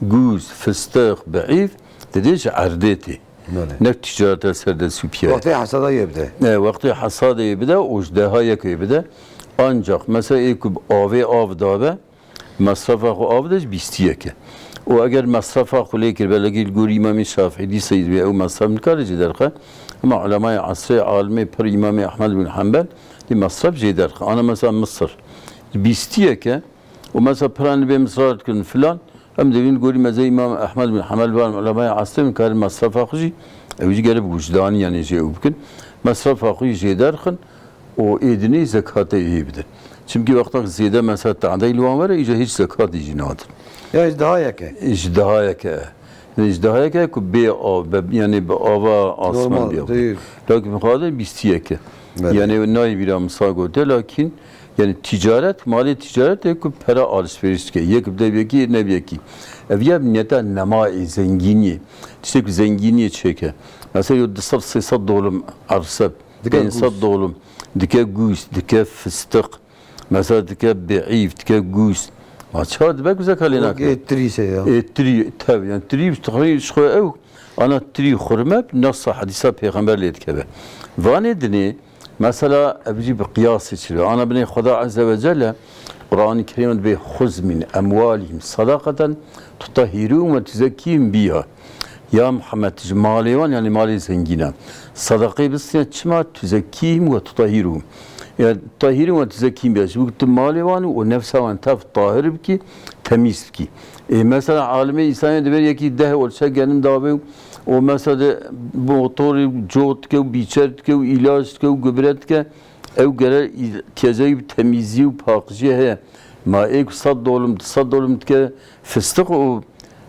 Gûz, fistiq, bi'îf, didê ji erdê tê. Belê. Ne ticareta ser dest û piya. Wextê hesada yê bide. E, wextê hesada yê bide û ji dehayeke yê bide. Ancak mesela ê ku bi avê av dabe, mesrefa xwe av de ji bîstiyek e. Û eger mesrefa xwe lê kiribe, legî li gorî Îmamê Şafîî dîsa wê ew mesref nikare jê derxe. Ama ulemayê esrê, alimê pir Îmamê Ehmed bin Hanbel, dî mesref jê derxe. Ana mesela Misir. Bîstiyek e. Û mesela piran li bê misrar dikin filan, em dibîn gorî mezhebê Îmam Ehmed bin Hanbel van ulemayê esrê min karin mesrefa xwe jî, ew jî gelek bi wijdanî yanê jê ew bikin. Mesrefa xwe jî jê derxin û ê dinê zekatê hê bidin. Çimkî wexta zêde mesela tadeyî li wan were, îca hiç zekatê jî nadin. Ya ji dehayeke. Ji dehayeke. Yani ji dehayeke ku bê av, be, yani bi ava asman Normal, bê av. Değil. Lakin xwadir bîstiyeke. Evet. Yani nayê bîra misa gote, lakin Yani ticaret, malê ticaret yek ku pera alışveriş dike. Yek bide bi yekî, ne bi yekî. Ev ya niyeta nema ê zengîniyê. Tiştek zengîniyê çêke. Mesela yo du sed sê sed dolim erseb, Dike pênc sed gûs. dolim, dike gûs, dike fistiq, mesela dike bi'îf, dike gûs. Ma çawa dibe ku zeka lê Wek nake? Êtirî se ya. Êtirî, tev, yani tirî, ji xwe ew, ana tirî xurme, nasa hedîsa pêxember lê dikeve. Vanê dinê, mesela, ev jî bi qiyasê çi be? Ana binê Xweda Azze ve Celle, Qur'an-ı Kerim dibê, "Xuz min emwalihim sadaqeten tutahhiruhum ve tuzekkihim biha." Ya Muhammed, ji malê wan, yani malê zengînan, sadaqê bistine, çima? "Tuzekkihim ve tutahhiruhum." Yani, "Tutahhiruhum ve tuzekkihim biha." Ji bo tu malê wan û nefsa wan tev tahir bikî, temîz bikî. Ê, mesela, alimê Îslamê dibê yekî deh olçe genim davê û, û mesela de motorê cot dike û bîçer dike û îlaç dike û gübre dike, ew gere î-, ihtiyacayî bi temîzî û paqijiyê heye. Ma ê ku sed dolim, du sed dolim dike fistiq û,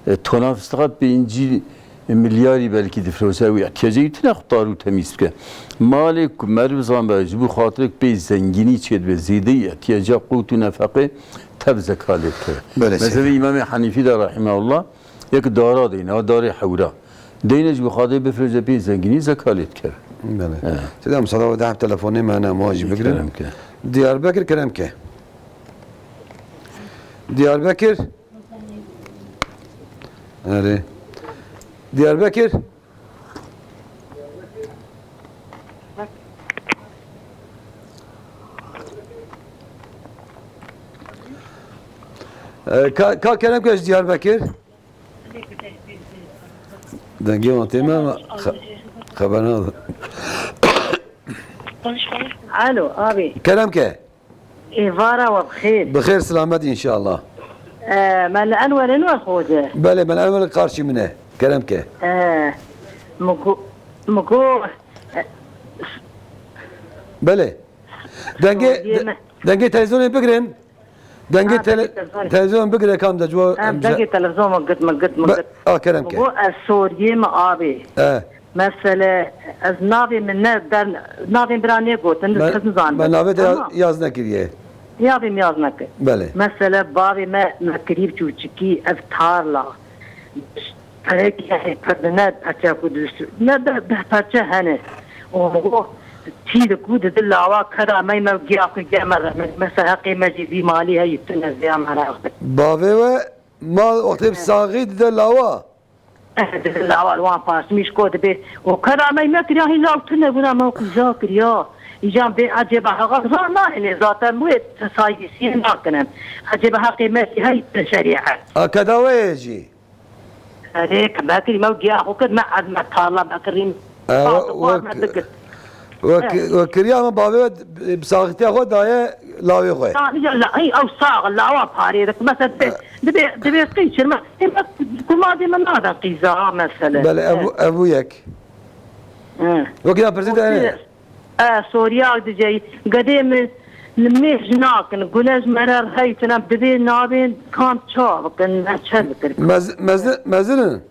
e, tona fistiqa pêncî milyarî belkî difroşe, ew ihtiyacayî tune qutar û temîz bike. Malê ku meriv zan be, ji bo xatirek pê zengînî çêdibe, zêdeyî ihtiyaca qût û nefeqê tev zeka lê dikeve. Belê, Mezhebê seyda. Îmamê Henîfî de rahimehullah, yek dara deyne, ha darê hewra. Deyne ji bo xatirê bifroşe pê zengînî zeka lê dikeve. Belê. Evet. Seyda, misala we deh telefonê me hene, em wan jî bigirin. Kerem ke. Diyarbekir, kerem ke. Diyarbekir. Erê. Diyarbekir. E, ka, ka kerem ke ji Diyarbekir. Dengê wan tê me, xe-, xeber nade. Alo, abi. Kerem ke. Êvara we bi xêr. Bi xêr selamet înşallah. Ee, Mel Enwer in we xwe de. Belê, Mel Enwer karşî min e. Kerem ke. Ee, min ku, min ku, e, Belê. Dengê, Soriyê de-, me. dengê televizyonê bigirin. Dengê Ha, tele-, dengê televizyon. televizyon bigire kam de ciwa Ha, em ce- dengê televizyon min girt, min girt, min Be-, girt. a, kerem ke. Bu ez Soriyê mi abi. E. Mesele, ez navê min ne, ber, navê bira nêgotin, Me, ez nizanim. me navê te Tamam. yaz nekiriye. Navê min yaz nekir. Belê. Mesele, bavê me, me kirî çûçikî, ev tarla. Perekî heye, ne perçe ku dûst. Ne de, de perçe hene. O, o, çî de ku didi lawa keda me, me giya ku giya me re. Me, mesela heqê me jî vî malî heyî tune ziya me re. Bavê we, ma wextê bi saxî dide lawa. Eh, dibin lawa li wan paştmîş ko dibê. O keda me me kiriya hî law tune bûna me qîza kiriya. Îcan bê ecêba heqa zan nahêlê zaten wê saygîsiyê nakin em. Ecêba heqê me jî hey bi şerîet. A keda we ye jî? Erê, ke me kirî me giya xwe kir me ez me tarla me kirîm. E, Sax we, xwar me we, dikir. We ki-, Eh. we kiriya me bavê we bi saxîtiya xwe daye lawê xwe. Tanî ya la, ey, ew sax, lawa parê dik. Mesela dibê, Eh. dibê, dibê qîçir me. Ê, me, kumadê me nade qîza, ha, mesele. Belê, ev, Eh. ev bû yek. Eh. Wekî ya pirsî de Wekî, hene. eh, Sorya dicey, gedê min, li mêj nakin, gule ji me re reheytin, em dibê nabên kam ça bikin, me çe dikir. Mez-, mezi-, mezin in?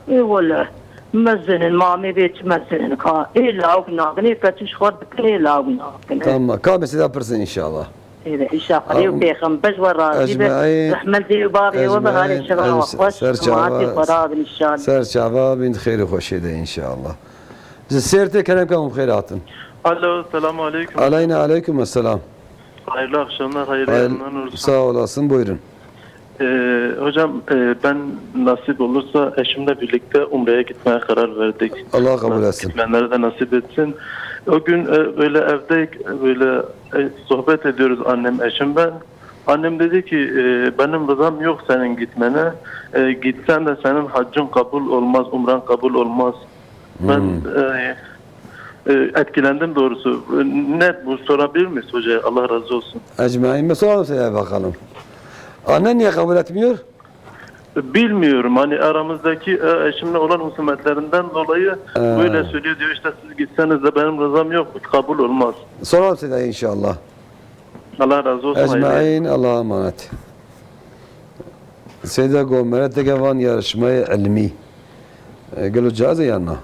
Ê wele, mezin in, mamê bê çi mezin in ka. Ê lawik nakin, ê keçiş xwe dikin, ê lawik nakin. Tamam, ka mesela pirsin inşallah. Ê de, inşallah. Ê Am-, pêxember ji we razî be. Ecmaîn. Rehmet dê û bavê we be, harê Ecmaîn. şeva we Ec-, xweş, ser çava, cemaatê xwe rabin inşallah. Ser çava bin xêr û xweşê de inşallah. Ji Sêrtê kerem ke hûn xêr hatin. Alo, selamu aleykum. Aleyna aleykum esselam. Hayırlı akşamlar, hayırlı Hayır-, yayınlar olsun. Sağ olasın, buyurun. Ee, hocam, e, ben nasip olursa eşimle birlikte Umre'ye gitmeye karar verdik. Allah kabul Nasip etsin. Gitmeyenlere de nasip etsin. O gün, e, böyle evde, böyle, e, sohbet ediyoruz annem, eşim, ben. Annem dedi ki, e, "Benim rızam yok senin gitmene. E, gitsen de senin haccın kabul olmaz, umren kabul olmaz." Ben, Hmm. e, e, etkilendim doğrusu. E, ne bu, sorabilir miyiz hocaya? Allah razı olsun. Ecmaîn. Bir soralım size bakalım. Annen niye kabul etmiyor? Bilmiyorum. Hani aramızdaki, e, eşimle olan husumetlerinden dolayı Ee. böyle söylüyor, diyor, "İşte siz gitseniz de benim rızam yok, kabul olmaz." Soralım size inşallah. Allah razı olsun. Ecmaîn, Allah'a emanet. Seyda got, mere teke van yarışmayê ilmî. E, gelo caiz e yan na?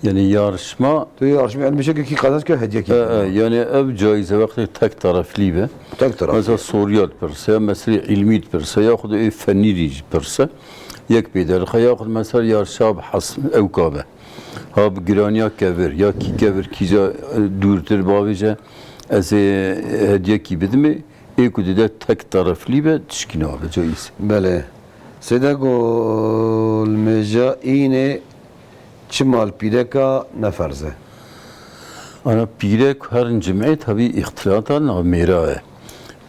Yani yarışma Tu yarışma elmişe ki kazanç ki hediye ki. E, e, yani ev caize wextê tek taraflî be. Tek taraflî. Mesela soruya dipirse, ya meselê ilmî dipirse, ya xud ê fenî dipirse, yek pê derxe, ya xud mesela yarışa bi hasm ewka be. Ha bi giraniya kevir, ya kî kevir kîja, e, dûrtir bavêje, ez ê hediye kî bidimê, ê ku dide tek taraflî be, tişkî nabe, caiz. Belê. Sêde got, li mêja înê çima li pîreka ne ferz e? Ana pîrek herin cimê tabi îxtilata nav mêra ye.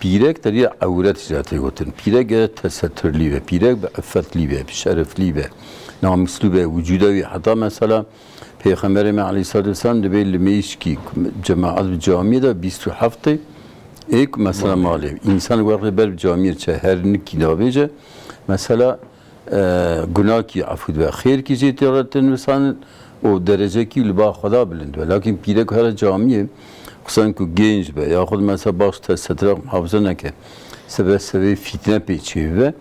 Pîrek teriya ewret jî tê gotin. Pîrek gere teseturlî be, pîrek bi effetlî be, bi şereflî be, namûslî be, wicûda wî heta mesela Pêxemberê me aleyhissalatu vesselam dibê li mêşkî cemaat bi camiyê de bîst û heftê ê ku mesela malê. Însan wextê ber bi camiyê çe her nikî nabêje, mesela, e, gunakî efû dibe. Xêrkî jê tê re tê nivîsandin û derecekî li ba Xweda bilind be. Lakin pîrek here camiyê, xusûsen ku gênc be, yaxud mesela baş te setre muhafaza neke, sebe sevê fîtne pê çêbibe.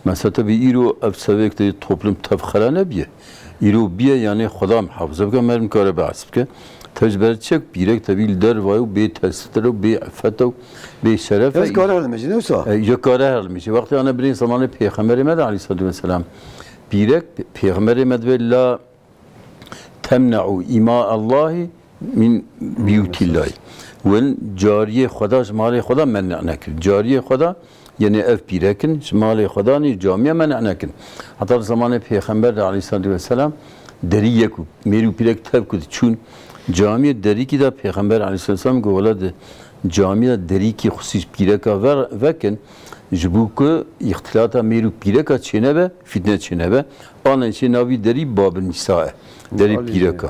Mesela tabi îro ev sevêk de toplum tev xela nebiye. Îro biye, yani Xweda muhafaza bike, merdim kare behs bike. Tev ji ber çek pîrek tevî li derva ye û bê tesetre û bê effete û bê şeref e. Ez kare her dimêjî, ne wisa? E, ya kare her dimêjî. Wextê ana birê zamanê Pêxemberê me de aleyhissalatu vesselam. Pîrek, Pêxemberê me dibe la temne'u ima Allahi min biyutillahi. Win cariyê Xweda ji malê Xweda men'a nekir. Cariyê Xweda, yani ev pîrek in, ji malê Xweda nî camiya men'a nekin. Heta li zamanê Pêxember de aleyhissalatu vesselam derî yek û mêr û pîrek tev ku diçûn camiyê derîkî de Pêxember aleyhissalatu vesselam got, wela di camiya derîkî xusî ji pîreka ver, vekin, ji bo ku îxtilata mêr û pîreka çênebe, fîtne çênebe. Ana jê navî derî Babin Nîsa e. Derî pîreka.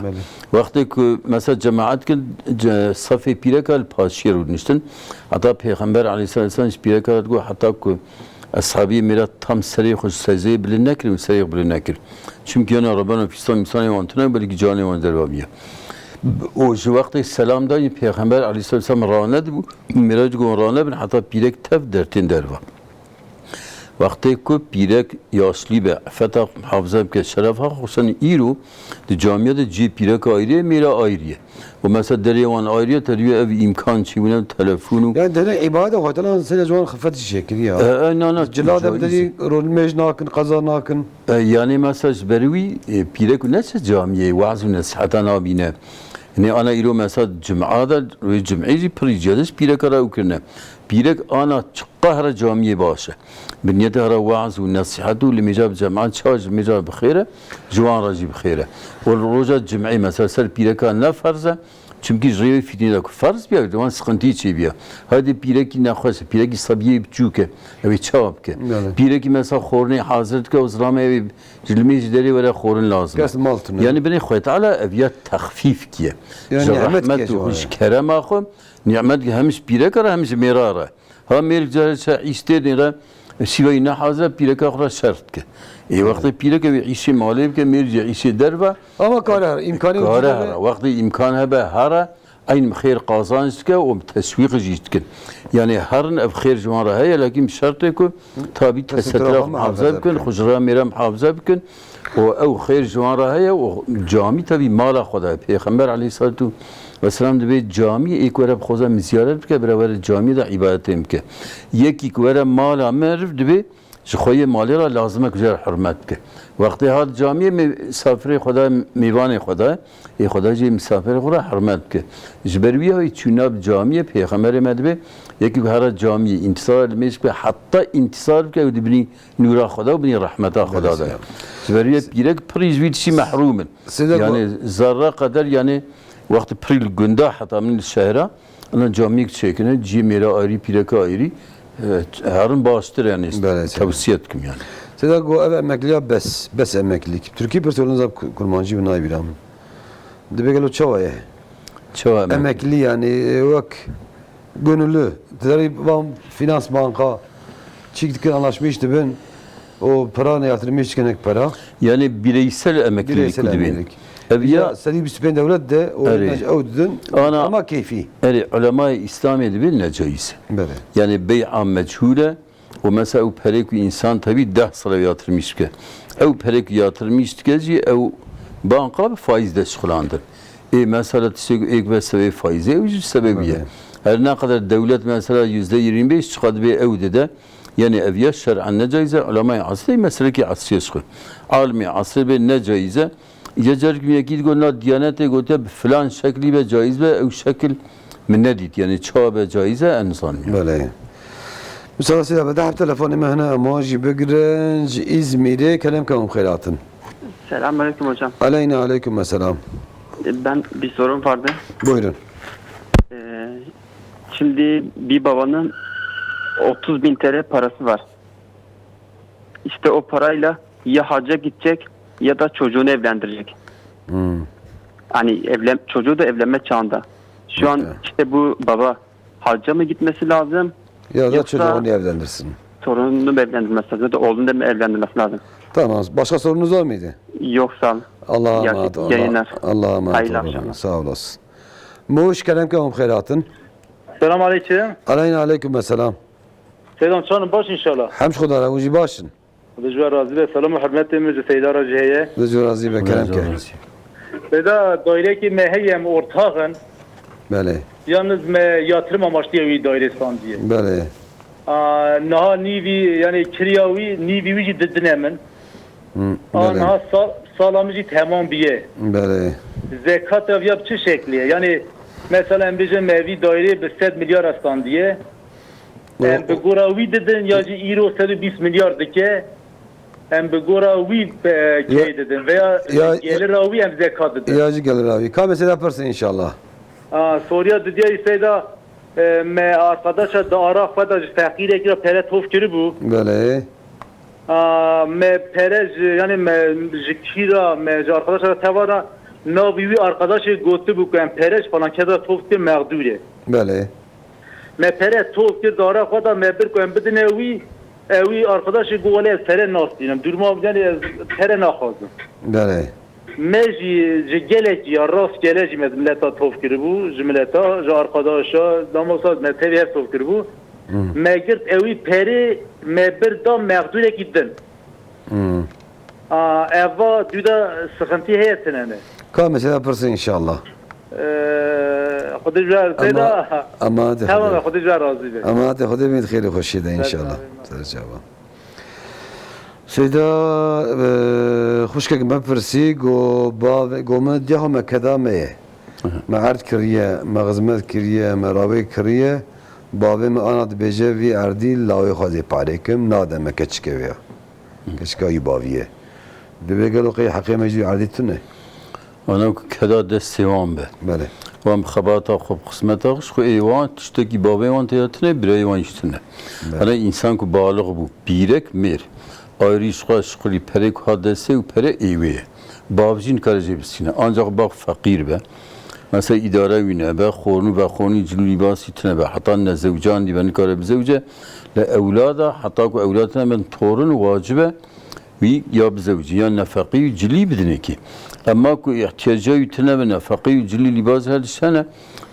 Wextê ku mesela cemaet kin, ce-, safê pîreka li paşiyê rûdiniştin. Heta Pêxember aleyhissalatu vesselam ji pîreka re digot, heta ku eshabiyê mêra tam serê xwe ji sezeyê bilind nekirin û serê xwe bilind nekir. Çimkî yana Rabbena pîstan mîsanê wan tune, belkî canê wan derva biye. Û ji wextê selam dayî Pêxember aleyhissalatu vesselam ranedibû, mêra digot ranebin heta pîrek tev dertên derva. Wextê ku pîrek yaşlî be, effeta xwe muhafaza bike, şerefa xwe, xusûsen îro di camiya de cihê pîreka ayrî ye, mêra ayrî ye. Û mesela derê wan ayrî ye, te dibê ev îmkan çêbûne, telefon û Yani derê îbadeta Xwedê Teala sêde ji wan xifet jî çêkiriye. E, e, na, na, Cila de bi caiz e. Derî rûnimêj nakin, qeza nakin. E, yani mesela ji ber wî, e, pîrek û neçe camiyê, weaz û nesiheta nabîne. Nê ana îro mesela cuma de, wê cumê jî pirî cihê de ji pîreka re ew kirine. Pîrek ana çi Qehre camiyê baş e. Bi niyetê here weaz û nesîhet û li mêja bi cemaet çawa ji mêja bi xêr e, ji wan re jî bi xêr e. Û li roja cimê mesela ser pîreka ne ferz e, çimkî ji rêvê fîtnê de ku ferz biya, di wan siqintî çêbiya. Hadi pîrekî nexweş e, pîrekî sebiyê biçûk e, ew ê çawa bike? Belê. Pîrekî mesela xwarinê hazir dike û zirame ew ê ji li mêj ji derê were xwarin lazim e. Kes mal tune. Yani binê Xwedê Teala ev ya texfîf kiye. Yani Ji nîmet rehmet kiye û ji ji kerema xwe, nîmet hem ji pîreka re hem ji mêra re. Ha mêrik carê çe îş tê nêre, şîveyî ne hazir e, pîreka xwe re şer dike. Ê wextê pîreke wê îşê malê bike, mêrik jî îşê derve. Ama kare her, îmkanê Kare wicûd hebe. Here. Wextê îmkan hebe here, eyn xêr qazanç dike û teşwîq jî dikin. Yani herin ev xêr ji wan re heye, lakin bi şertê ku tabî Tesetura tesetura xwe muhafaza muhafaza bikin, bikin. Xwe ji re mêre muhafaza bikin. Û ew xêr ji wan re heye û camî tevî mala xwe de ye. Pêxember aleyhissalatu vesselam dibê camî ê ku were bi xwe min ziyaret bike, bira were camî de îbadetê min bike. Yekî ku were mala meriv dibê ji xwe yê malê re lazim e ku jê re hurmet bike. Wextê hat camiyê, misafirê xwe de, mêvanê xwe de, ê xwe de jê misafirê xwe re hurmet bike. Ji ber wî ya wî çûna bi camiyê Pêxemberê me dibê, yekî ku here camiyê întîzara li mêj bike, heta întîzar bike ew dibinî nûra Xweda û binî rehmeta Xweda de. Ji ber wê pîrek pirî ji wî tiştî mehrûm in. Sêde Yani zerre qeder, yani wextê pirî li gunda heta min li şehra, ana camiyek çêkine, ciyê mêra ayrî, pîreka ayrî, e, herin baştir yani. Belê, sêde. Tewsiye dikim yani. Sêde got ev emekliya bes, bes emeklilik. Tirkî pirsê, wele nizam ku-, kurmancî bi nayê bîra min. Dibê gelo çawa ye? Çawa emekli? Emekli yani, e, wek gönüllü. Di derê van finans banka çîk dikin, anlaşma iş dibin. O para ne yatırım iş dikin ek para. Yani bireysel emeklilik Bireysel dibin. Emeklilik. Ev Ya ya serî bîst û pênc dewlet de o Erê. Ew didin. Ana Ama keyfî. Erê, ulemayê Îslamê dibin necaiz. Belê. Yani bey'a mechule, û mesela ew perê ku însan tevî deh sala yatırım iş dike. Ew perê ku yatırım iş dike jî ew Banka bi faîz de şixulandin. Ê mesela tiştek êk be sebê faîzê, ew jî sebebî ye. Her ne kadar dewlet mesela yüzde yirmi beş çiqa dibê ew dide, yani ev ya şer'en ne caiz e, ulemay asrê meselekî asriyê şixwe. Alimê asrê bê ne caiz e. Îca carek min yekî digot na diyanetê gotiye bi filan şeklî be caiz be, ew şekil min nedît. Yani çawa be caiz e, ez nizanim yani. Belê. Misal sîda be deh telefonê me hene, ma jî bigirin ji Îzmîrê, kerem ke hûn xêr hatin. Selamünaleyküm hocam. Aleyna aleyküm selam. Ben bir sorum vardı. Buyurun. Ee, şimdi bir babanın otuz bin T L parası var. İşte o parayla ya hacca gidecek ya da çocuğunu evlendirecek. Hmm. Hani evlen, çocuğu da evlenme çağında. Şu an işte bu baba hacca mı gitmesi lazım? Ya da yoksa çocuğunu evlendirsin. Torununu mu evlendirmesi lazım? Ya da oğlunu da mı evlendirmesi lazım? Tamam. Başka sorunuz var mıydı? Yok, sağ olun. Allah'a emanet olun. Yayınlar. Allah'a emanet olun. Hayırlı akşamlar. Sağ olasın. Muş kerem ke hûn xêr hatin. Selam aleyküm. Aleyna aleyküm selam. Selam canım, baş inşallah. Hemşxwedar e, hûn jî baş in. Xwedê ji we razî be. Selam û hurmetê min ji Seyda re jî heye. Xwedê ji we razî be, kerem ke. Seyda, daîrekî me heye, em ortax in. Belê. Yalnız me yatirim amaçliye wî daîrê standiye. Belê. A, niha nîvî, yani kiriya wî, nîvî wî jî didine min. Hı, a, belê. Niha sa-, sala min jî temam biye. Belê. Zekat ev ya bi çi şekliye? Yani mesela em bêjin me vî daîrê bi sed milyar standiye. Em bi gora wî didin ya jî îro sed û bîst milyar dike, em bi gora wî, e, kê didin veya gelira wî em zekat didin? Ya jî gelira wî. Ka mesela pirsin inşallah. A, Soriya didiya Seyda, e, me arkadaşa di ara xwe de ji feqîrekî re pere tof kiribû. Belê. A, me pere ji, yani me ji kî re, me ji arkadaşa re teva re navî wî arkadaşê gotibû ku em pere ji falan kes re tof kir mexdûr e. Belê. Me pere tof kir dara xwe da, me bir ku em bidine wî, e, wî arkadaşê got, "Wele ez pere nastînim. Duruma yani ez pere naxwazim." Belê. Me jî ji gelekî ya rastgele jî me mileta tof kiribû, ji mileta, ji arkadaşa, damosa me tevî hev tof kiribû. Hmm. Me girt ewî perê me bir da mexdûrekî din. Hmm. A, eva dû de sıkıntı heye tine ne? Ka mesela pirsin inşallah. Ee, Xwedê ji we Ama, Seyda. Ama hadi Tamam, Xwedê. Xwedê ji we razî be. Ama hadi Xwedê bin xêr û xweşiyê de inşallah. Ser çava. Seyda, e, xwişkek me pirsî, go bavê, go me diha me keda me ye. Hı hı. Me erd kiriye, me xizmet kiriye, me rawê kiriye. Bavê me ana dibêje vî erdî lawê xwe zê parê kim, nade me keçike vê ya. Hı. Keçika wî bavî ye. Divê gelo qey heqê me jî erdî tune? Ana ku keda destê wan be. Belê. Wan bi xebata xwe, bi xizmeta xwe, ji xwe ê wan tiştekî bavê wan tê de tune, birayê wan jî tune. Belê. Ana însan ku balix bû, pîrek, mêr, ayrî ji xwe şixulî perê ku hat destê û pere ê wê ye. Bav jî nikare jê bistîne. Ancaq bav feqîr be. Mesela îdare wî nebe, xornû vexornî, cil û lîbasî tune be. Heta nezewcan dî be nikare bizewce. Li ewlada, heta ku ewlad tune bin torin wacib e. Wî ya bizewcî, ya nefeqî wî cilî bidinekî. Emma ku îhtiyaca wî tine bi nefeqî wî cilî lîbaz her tişt hene,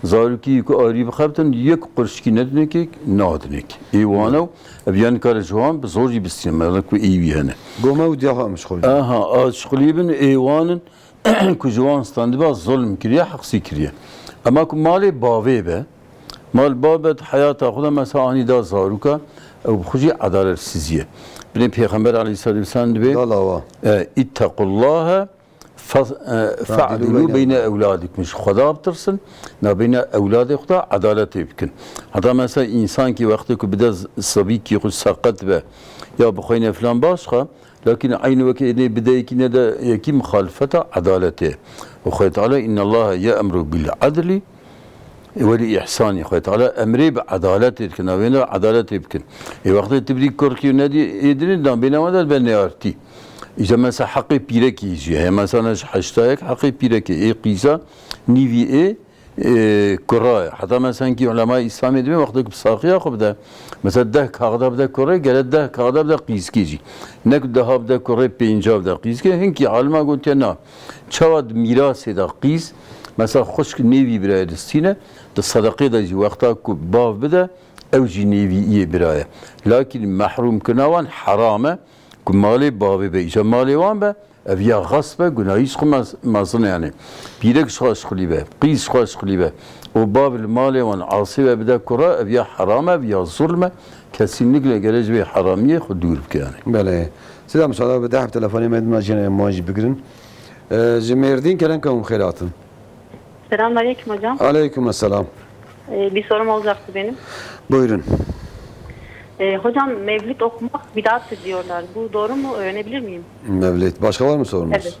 zarokî ku arî bixebtin, yek qurşkî nedinekî, nadinekî. Ê wana û ev ya nikare ji wan bi zor jî bistîne, mela ku ê wî hene. Goma û diya xwe em ji xwe Aha, a şixulî bin ê wan in ku ji wan standiba zulm kiriye, heqsî kiriye. Emma ku malê bavê be, Mal babet heyata xwe de mesela anî da zaroka, ew bi xwe jî edaletsizî ye. Binê Pêxember aleyhisselatu vesselam dibê, Dalawa. e, "İttequllaha fe-, e, fe'dilu beyne evladikum." Ji Xweda bitirsin, nabeyna ewladê xwe de edaletê bikin. Heta mesela însankî wextê ku bide z-, sebîkî xwe seqet be, ya bixweyne filan baş xa, Lakin eynî wekî êdî bideyekî ne de yekî muxalifeta edaletê. Û Xwedê Teala, "Innallaha ye'muru bil adli wel ihsani." Xwedê Teala emrê bi edaletê dikin, navêne edaletê bikin. Ê wextê tu birî kurkî nedî êdinî, dan bêne wada be neyartî. Îca mesela heqê pîrekî jî heye. Mesela ji heşta yek heqê pîrekê, ê qîza nîvî ê e, kura ye. Heta mesela hinkî ulemay Îslamê dibê wextê ku bi saxiya xwe bide, mesela deh kaxda bide kurê, gere deh kaxda bide qîzkê jî. Ne ku deha bide kurê, pênca bide qîzkê. Hinkî alima gotiye na. Çawa di mîrasê de qîz, mesela xwişk nêvî birayê distîne, di sedeqê de jî wexta ku bav bide, ew jî nêvî iyê bira ye. Lakin mehrûmkirina wan heram e. Ku malê bavê be, îca malê wan be, Ev ya xasp e, gunahî ji xwe mez-, mezin e yani. Pîrek ji xwe şixulî be, qîz ji xwe şixulî be. Û bav li malê wan asê ve bide kura, ev ya heram e, ev ya zulm e. Kesinlikle gere ji vê heramiyê xwe dûr bike yani. Belê. Sida, müsaade bide, hep telefonê me dima jî, me jî bigirin. Ee, ji Mêrdîn kerem ke hûn xêr hatin. Selamünaleyküm hocam. Aleyküm selam. Ee, bir sorum olacaktı benim. Buyurun. Ee, hocam, mevlid okumak bid'attır diyorlar. Bu doğru mu? Öğrenebilir miyim? Mevlid. Başka var mı sorunuz? Evet.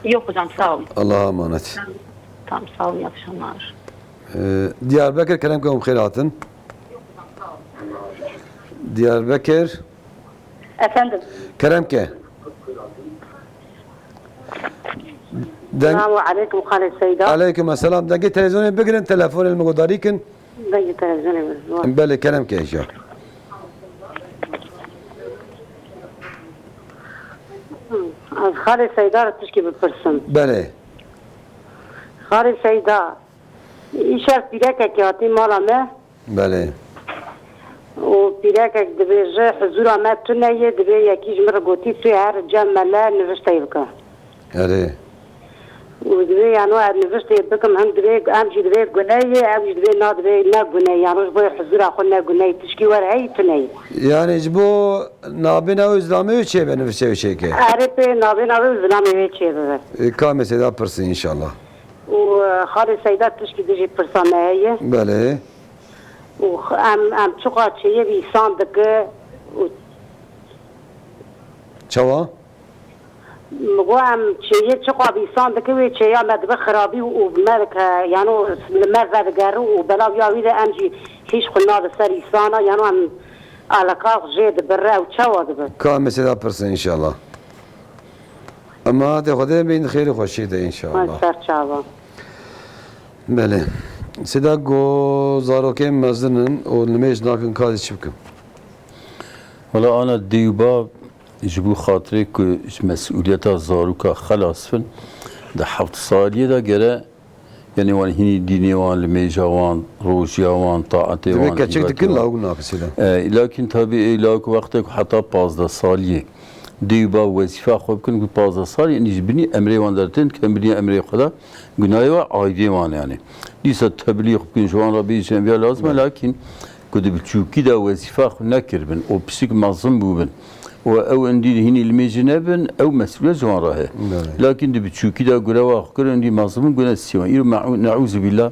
Yok hocam, sağ olun. Allah'a emanet. Tamam, sağ olun, iyi akşamlar. Ee, Diyarbakır kerem ke hûn xêr hatin. Diyarbakır. Efendim. Kerem ke. Deng- Selamu aleyküm Xalê Seyda. Aleyküm selam. Dengê televizyonê bigirin, telefonê li min gudarî kin. Dengê televizyonê bigirin. Belê, kerem ke, inşallah. Ez Xalê Seyda re tişkî bipirsim. Belê. Xalê Seyda, îşev pîrekekî hatî mala me. Belê. Û pîrekek dibêje, huzûra me tune ye, dibê yekî ji min re gotî, tu her cem mele nivişteyê bike. Erê. Û dibê, yano, ez nivişteyê bikim, him dibê, em jî dibê gune ye, ew jî dibê na, dibê ne gune ye, yano ji bo huzûra xwe ne gune ye, tişkî wer heyî tune ye. Yani ji bo nabêna wê zilamê wê çêbe nivişteyê wê çêke? Erê pê nabêna wê zilamê wê çêbibe. E, ka mesele pirsî inşallah. Û, e, Xalê Seyda tişkî dijî pirsa me heye. Belê. Û x-, em, em çiqa çêyê vîsan dike û Çawa? Min got, em çêyê çiqa vîsan dike, wê çêya me dibe xirabî û me dike, yano li me vedigere û belav ya wî de em jî hîç xwe nade ser îsana, yano em alaka jê dibire ew çawa dibe? Ka em mesela pirsin inşallah. Ema hate Xwedê bîn xêrê xweşiyê de inşallah. Ser çava. Belê. Sida go zarokên mezin in û nimêj nakin, ka ez çi bikim? Wela ana dê û bav ji bo xatirê ku ji mesûliyeta zaroka xelas bin, di heft saliyê de gere Yanî wan hînî dînê wan, limêja wan, rojiya wan, taetê wan, îbadetê wan. Divê keçik dikin lawik nake sêda. E, lakin tabî ê lawik wextek heta pazdeh saliyê dê û bav wezîfa xwe bikin ku pazdeh salî, yanî ji binî emrê wan dertên, dikin binî emrê xwe de, gunahê wan aîdê wan yanî. Dîsa teblîx bikin, ji wan re bêjin, ev ya lazim e, belê, lakin ku di biçûkî de wezîfa xwe nekiribin û pisîk mezin bûbin û ew endî hînî limêjî nebin, ew mesûliyet ji wan re heye. Belê. Lakin di biçûkî de gure wa xwe kirin, endî mezin bûn, gune sî wan. Îro me'û-, ne'ûzubîllah,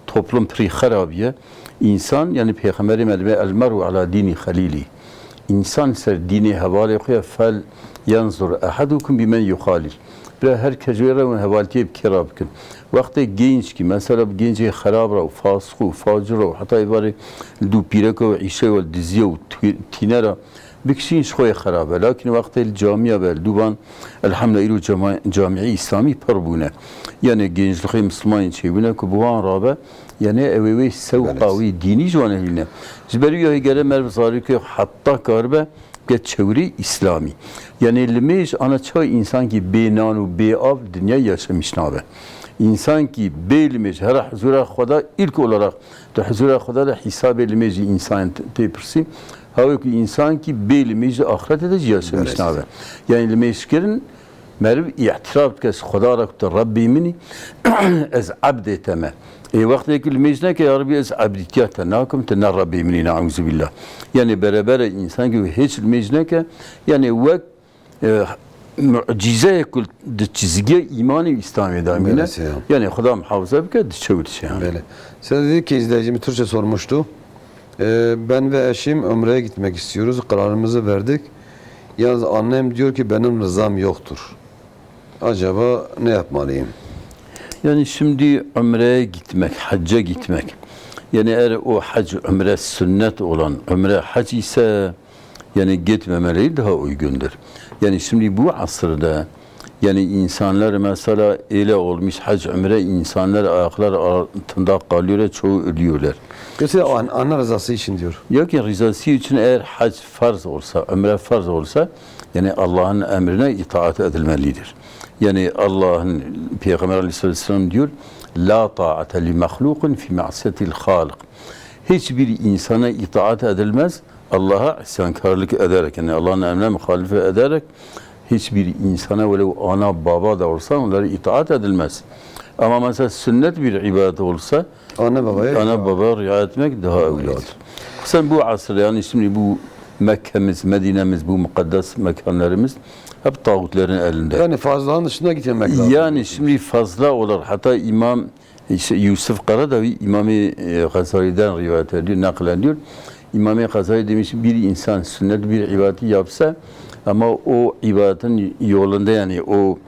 toplum pirî xerabiye. Însan, yanî Pêxemberê me dibê, "El mer'u ala dînî xelîlî." Însan ser dînê hevalê xwe ye, "Fel yenzur ehadukum bimen yuxalîl." Bira her kes wê re hûn hevaltiyê bi kê re bikin. Wextê gençkî, mesela bi gencê xerab re û fasiq û facir re û heta êvarê li dû pîreka û îşe û diziyê û tî-, tîne re bikişîn, ji xwe yê xerab e. Lakin wextê li camiya be, li dû van, elhamdulillah, îro cema-, camiyê îslamî pir bûne. Yanî gençlixê mislimanên çêbûne ku bi wan rabe, yanî ew ê wê sewqa wî dînî ji wan hêlîne. Ji ber wî yahî gere meriv zarokê heta karibe, Ke çewrê îslamî. Yanî limêj ana çawa însankî bê nan û bê av dinyayê yaşemîş nabe. Însankî bê limêj here huzura Xweda, ilk olarak di huzura Xweda de hîsabê limêjî însan tê pirsîn. Hawê ku însankî bê limêj di axirete de jî yaşemîş nabe. Yanî limêjkirin Meriv îtiraf dike ji Xweda re ku tu Rebbê min î, ez ebdê te me. Ê wextê ku limêj neke, ya Rebbî ez ebdîtiya te nakim, tu ne Rebbê min î, ne'ûzubîllah. Yanî berebere însankî hêç limêj neke, yanî wek, e, mucîzeyek ku di çizgiya îmanê û Îslamê de mîne. Belê, seyam. Yanî Xweda muhafaza bike, diçe û diçe yanî. Belê. Sen dedi ki izleyicimiz Türkçe sormuştu. Ee, ben ve eşim Umre'ye gitmek istiyoruz. Kararımızı verdik. Yalnız annem diyor ki benim rızam yoktur. Acaba ne yapmalıyım? Yani şimdi Umre'ye gitmek, hacca gitmek. Yani eğer o hac, Umre sünnet olan Umre hac ise yani gitmemeli daha uygundur. Yani şimdi bu asırda Yani insanlar mesela öyle olmuş, hac, umre, insanlar ayaklar altında kalıyor, çoğu ölüyorlar. Mesela o an-, Allah rızası için diyor. Yok ya, rızası için eğer hac farz olsa, umre farz olsa, yani Allah'ın emrine itaat edilmelidir. Yani Allah'ın, Peygamber aleyhisselam diyor, "La taate li mahlukin fi ma'siyetil halik." Hiçbir insana itaat edilmez, Allah'a isyankarlık ederek, yani Allah'ın emrine muhalefet ederek, Hiçbir insana, velev ana baba da olsa, onlara itaat edilmez. Ama mesela sünnet bir ibadet olsa, Ana babaya ana baba riayet etmek daha evladır. Sen bu asırda, yani şimdi bu Mekke'miz, Medine'miz, bu mukaddes mekanlarımız hep tağutların elinde. Yani farzların dışında gitmemek lazım. Yani şimdi fazla olarak hatta İmam işte Yusuf Karadavi İmam-ı e, Gazali'den rivayet ediyor, naklediyor. İmam-ı Gazali demiş, bir insan sünnet bir ibadeti yapsa ama o ibadetin yolunda, yani o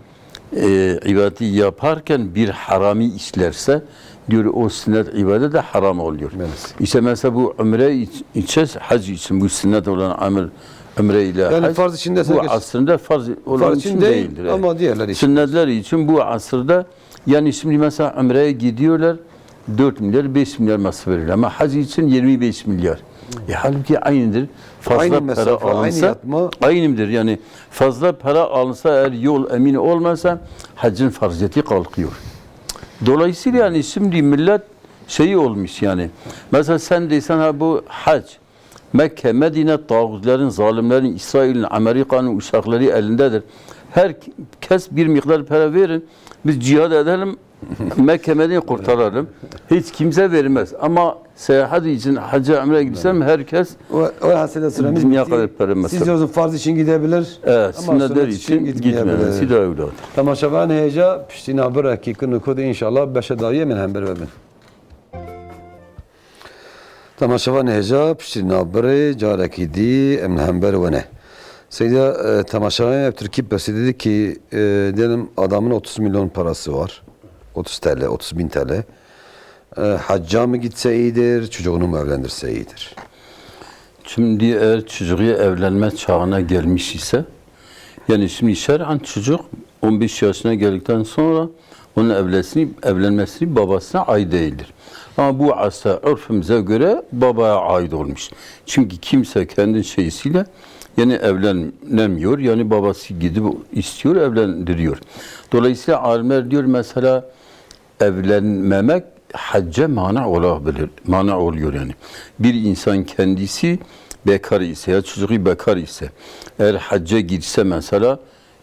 e, ibadeti yaparken bir harami işlerse, diyor, o sünnet ibadet de haram oluyor. Evet. İşte mesela bu umre iç- için, hac için bu sünnet olan amel, umre ile Yani hac, farz için desek bu geç- aslında farz olan farz için için değil, değildir. Evet. Ama diğerleri için. Sünnetler için bu asırda, yani şimdi mesela umreye gidiyorlar, dört milyar, beş milyar masraf veriyorlar. Ama hac için yirmi beş milyar. E, halbuki aynıdır. Fazla Aynı para mesafe, aynı alınsa, yatma. Aynıdır. Yani fazla para alınsa, eğer yol emin olmasa, hacın farziyeti kalkıyor. Dolayısıyla yani şimdi millet şeyi olmuş yani. Mesela sen desen ha bu hac, Mekke, Medine tağutların, zalimlerin, İsrail'in, Amerika'nın uşakları elindedir. Her kes bir miktar para verin, biz cihad edelim, Mekke, Medine'yi kurtaralım. Hiç kimse vermez. Ama seyahat için hacca, umre gitsen herkes O, o hasile süremiz dünya bitti. Kadar para masraf. Siz diyorsunuz farz için gidebilir. Evet, Ama sünnetler sünnet için için gitmeyebilir. Gitmeyebilir. Sida evladım. Temaşevan hêja piştî nabire kî kin û kudê înşallah beşe dawiyê min hember bibin. Temaşevan hêja piştî nabirê carekî dî em li hember we ne. Seyda, e, temaşevan ev Tirkî pirsî dedi ki, e, diyelim adamın otuz milyon parası var. otuz T L, otuz bin T L. E, hacca mı gitse iyidir, çocuğunu mu evlendirse iyidir? Şimdi eğer çocuğu evlenme çağına gelmiş ise, yani şimdi şer'an çocuk on beş yaşına geldikten sonra onun evlesini, evlenmesini babasına ait değildir. Ama bu asla örfümüze göre babaya ait olmuş. Çünkü kimse kendi şeysiyle yani evlenemiyor. Yani babası gidip istiyor, evlendiriyor. Dolayısıyla alimler diyor mesela evlenmemek hacca mani olabilir, mani oluyor yani. Bir insan kendisi bekar ise ya çocuğu bekar ise, eğer hacca girse mesela,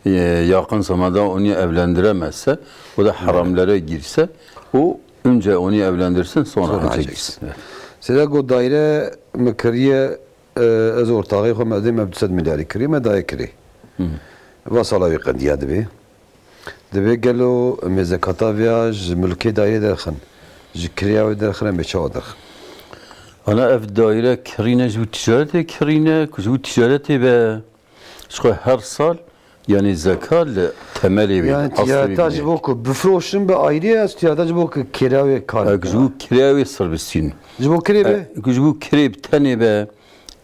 e, yakın zamanda onu evlendiremezse, o da haramlara girse, o önce onu evlendirsin, sonra Sonra hacca hacca girsin. girsin. Evet. Seyda got daire mi kiriye, e, ez ortaxê xwe me dê me du sed milyarî kiriye, me daye kirê. Hı. Va sala wî qediya dibê. Dibê gelo em ê zekata viya ji milkê dairê derxin, ji kirêya wê derxin, em ê çawa derxin? Ana ev daire kirîne ji bo ticaretê kirîne, ku ji bo ticaretê be, ji xwe her sal, yani zekat li temelê wê, Yani eslê wê ticareta ji binê. Bo ku bifroşin be ayrı ya, ticareta ji bo ku kirêya wê kar Ew bike. Ji bo kirêya wê sir bistîn. Ji bo kirê be? Ew ji bo kirê bi tenê be,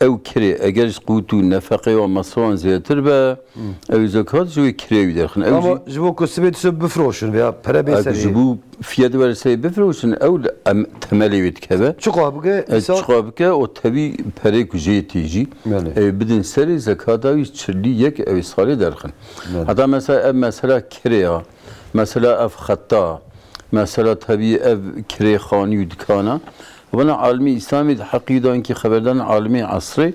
ew kirê, eger ji qût û nefeqê wan masrafan zêdetir be, Hmm. ew zekat ji wê kirê wî derxin. Ew Ama jî ji bo ku sibê dişo bifroşin veya pere bê Ew serê. Ji bo fiyet were serê bifroşin, ew li em, temelê wê dikeve. Çiqa bike, E, misal? Çiqa bike, o tevî perê ku jê tê jî. Belê. Ew bidin serê zekata wî çilî yek ew ê salê derxin. Belê. Heta mesela ev mesela kirê ya, mesela ev xeta, mesela tevî ev kirê xanî û dikana. Vana alimê Îslamê di heqî de wekî xeberdan alimê esrê,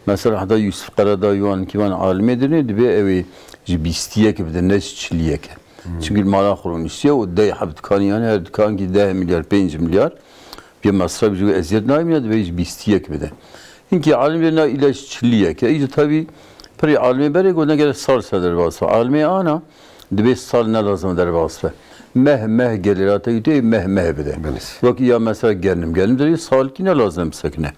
mesela heta Yusuf Karadawî wan kî van alimê dinê, dibê ew ê ji bîstiyek bide, ne ji çiliyek. Hmm. Çünkü mala xwe nûsiye û deh heb dikanî, yani her dikan kî deh milyar, pênc milyar, bir masraf ji wê eziyet nayê, dibê ji bîstiyek bide. Hinkî alimê na île ji çiliyek e. Îca tabî pirî alimê berê got, ne gerek sal se derbas be. Alimê ana, Dibê sal ne lazim derbas be. Meh meh gelê ra te yû tê meh meh bide. Belê. Wekî ya mesela genim. Genim derê salkî ne lazim bisekine.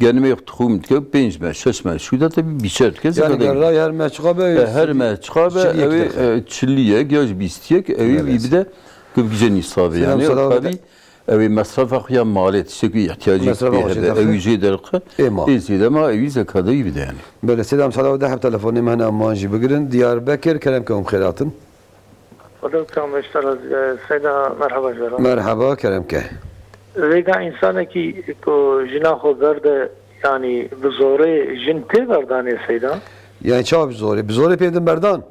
Genimê yek tuxum dike pênc meh, şeş meh. Şû de te bîçer dike Yani zêde ger ray her meh çiqa be, E, her meh çiqa be, çilî yek ew ê, derxe. E, çilî yek ya jî bîstî yek, ew ê Evet. Wî bide ku bigije nîsabê. Selam, yani, selam. Tabî, Ew ê mesrefa xwe ya malê, tiştekî ihtiyacê Mesrefa pê xwe hebe, jê ew ê derxe. Jê derxe. Ê ma. Ê zêde ma, ew ê zekatê wî bide yani. Belê, Seyda, em sala de hep telefonê me hene, em wan jî bigirin. Diyarbekir, kerem ke hûn xêr hatin. Xwedê bi kam beşdar, e, Seyda, merheba ji we re. Merheba, kerem ke. Vêga însanekî ku jina xwe berde, yanî bi zorê jin tê berdanê Seyda? Yani çawa bi zorê? Bi zorê pê din berdan?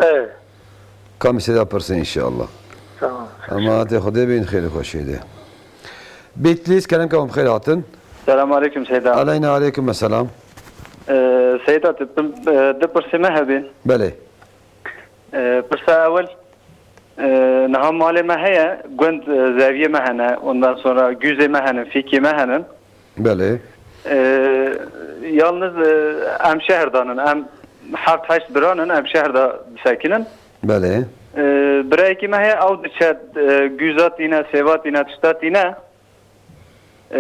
E. Kamî Seyda pirse înşallah. Tamam. Ama hatê Xwedê bin xêr xweşê de. Bitlis, kerem ke hûn xêr hatin. Selam aleyküm Seyda. Aleyna aleyküm selam. Ee, Seyda, tu pir-, e, du pirsê me hebin. Belê. E, pirsa ewil, e, niha malê me heye, gund, e, zeviyê me hene, ondan sonra guzê me henin, fîkê me henin. Belê. E, yalnız, e, em şehir danin, em heft heşt biranin, em şehir da disekinin. Belê. E, birayekî me heye, ew diçe, e, guza tîne, sêva tîne, tişta tîne. E,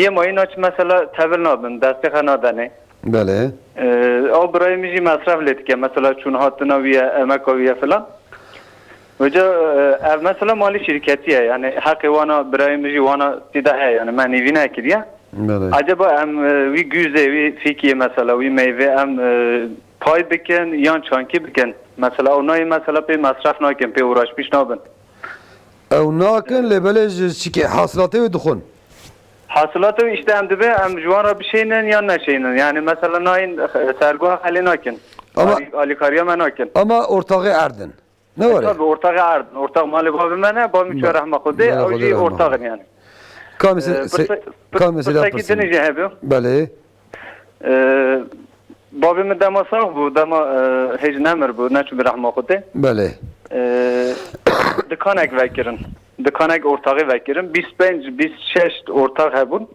yê mayî naçi mesela tevil nabin, destê xwe nadenê. Belê. E, ew birayê min jî mesref lê dike. Mesela çûn hatina wî ye, emeka wî ye filan. Wêca, e, ev mesela malê şîrketî ye. Yani heqê wana birayê min jî wana tî de heye. Yani me nîvî nekiriye. Belê. Acaba em, e, wî guzê, wî fîkiyê mesela, wî meyvê em, e, pay bikin yan çankî bikin? Mesela ew nayê mesela pê mesref nakin, pê uğraşmış nabin. Ew nakin, lê belê ji çikê hasilatê wê dixwin. Hasilatê wê işte em dibe em ji wan re bişeynin yan neşeynin. Yani mesela nayên sergoha xelê nakin. Ama Alî-, alîkariya me nakin. Ama ortaxê erdin. Ne were? Tabii ortaxê erdin. Ortax malê babê me ne, babê min çûye rehma Xwedê, Mala ew Xwedê jî rehma ortaxin yani. Kamê se-, Ee, se-, pirse-, pir-, kamê Seyda pirsekî Pirsîn. Dinê jî hebû. Belê. Ee, babê min dema sax bû, dema, e, hêj nemir bû, neçû bi rehma Xwedê. Belê. Ee, dikanek vekirin. Dikanek ortaxê vekirin. Bîst pênc, bîst şeş ortax hebûn.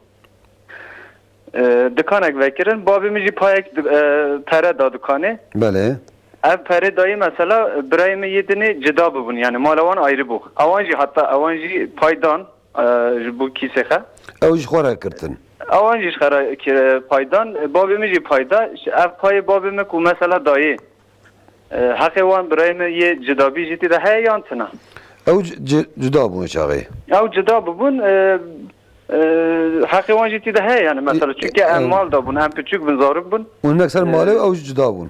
Ee, dikanek vekirin. Babê min jî payek di-, e, pere da dikanê. Belê. Ev pere dayî mesela birayê min yê dinê cida bibûn. Yani mala wan ayrı bû. Ewan jî hatta ewan jî pay dan. E, ji bo kîsê xwe. Ew ji xwe re girtin. Ewan jî ji xwe re kir-, pay dan. Babê min jî pay da. Ji ev payê babê min ku mesela dayê, e, heqê wan birayê min yê cidabî jî tê de heye yan tune? Ew c-, c-, cuda bûn çaxê. Ew cuda bûbûn, e, e, heqê wan jî tê de heye yani mesela. Çünkü em mal da bûn, em piçûk bin, zarok bûn. Hûn hinek ser malê û ew jî cuda bûn.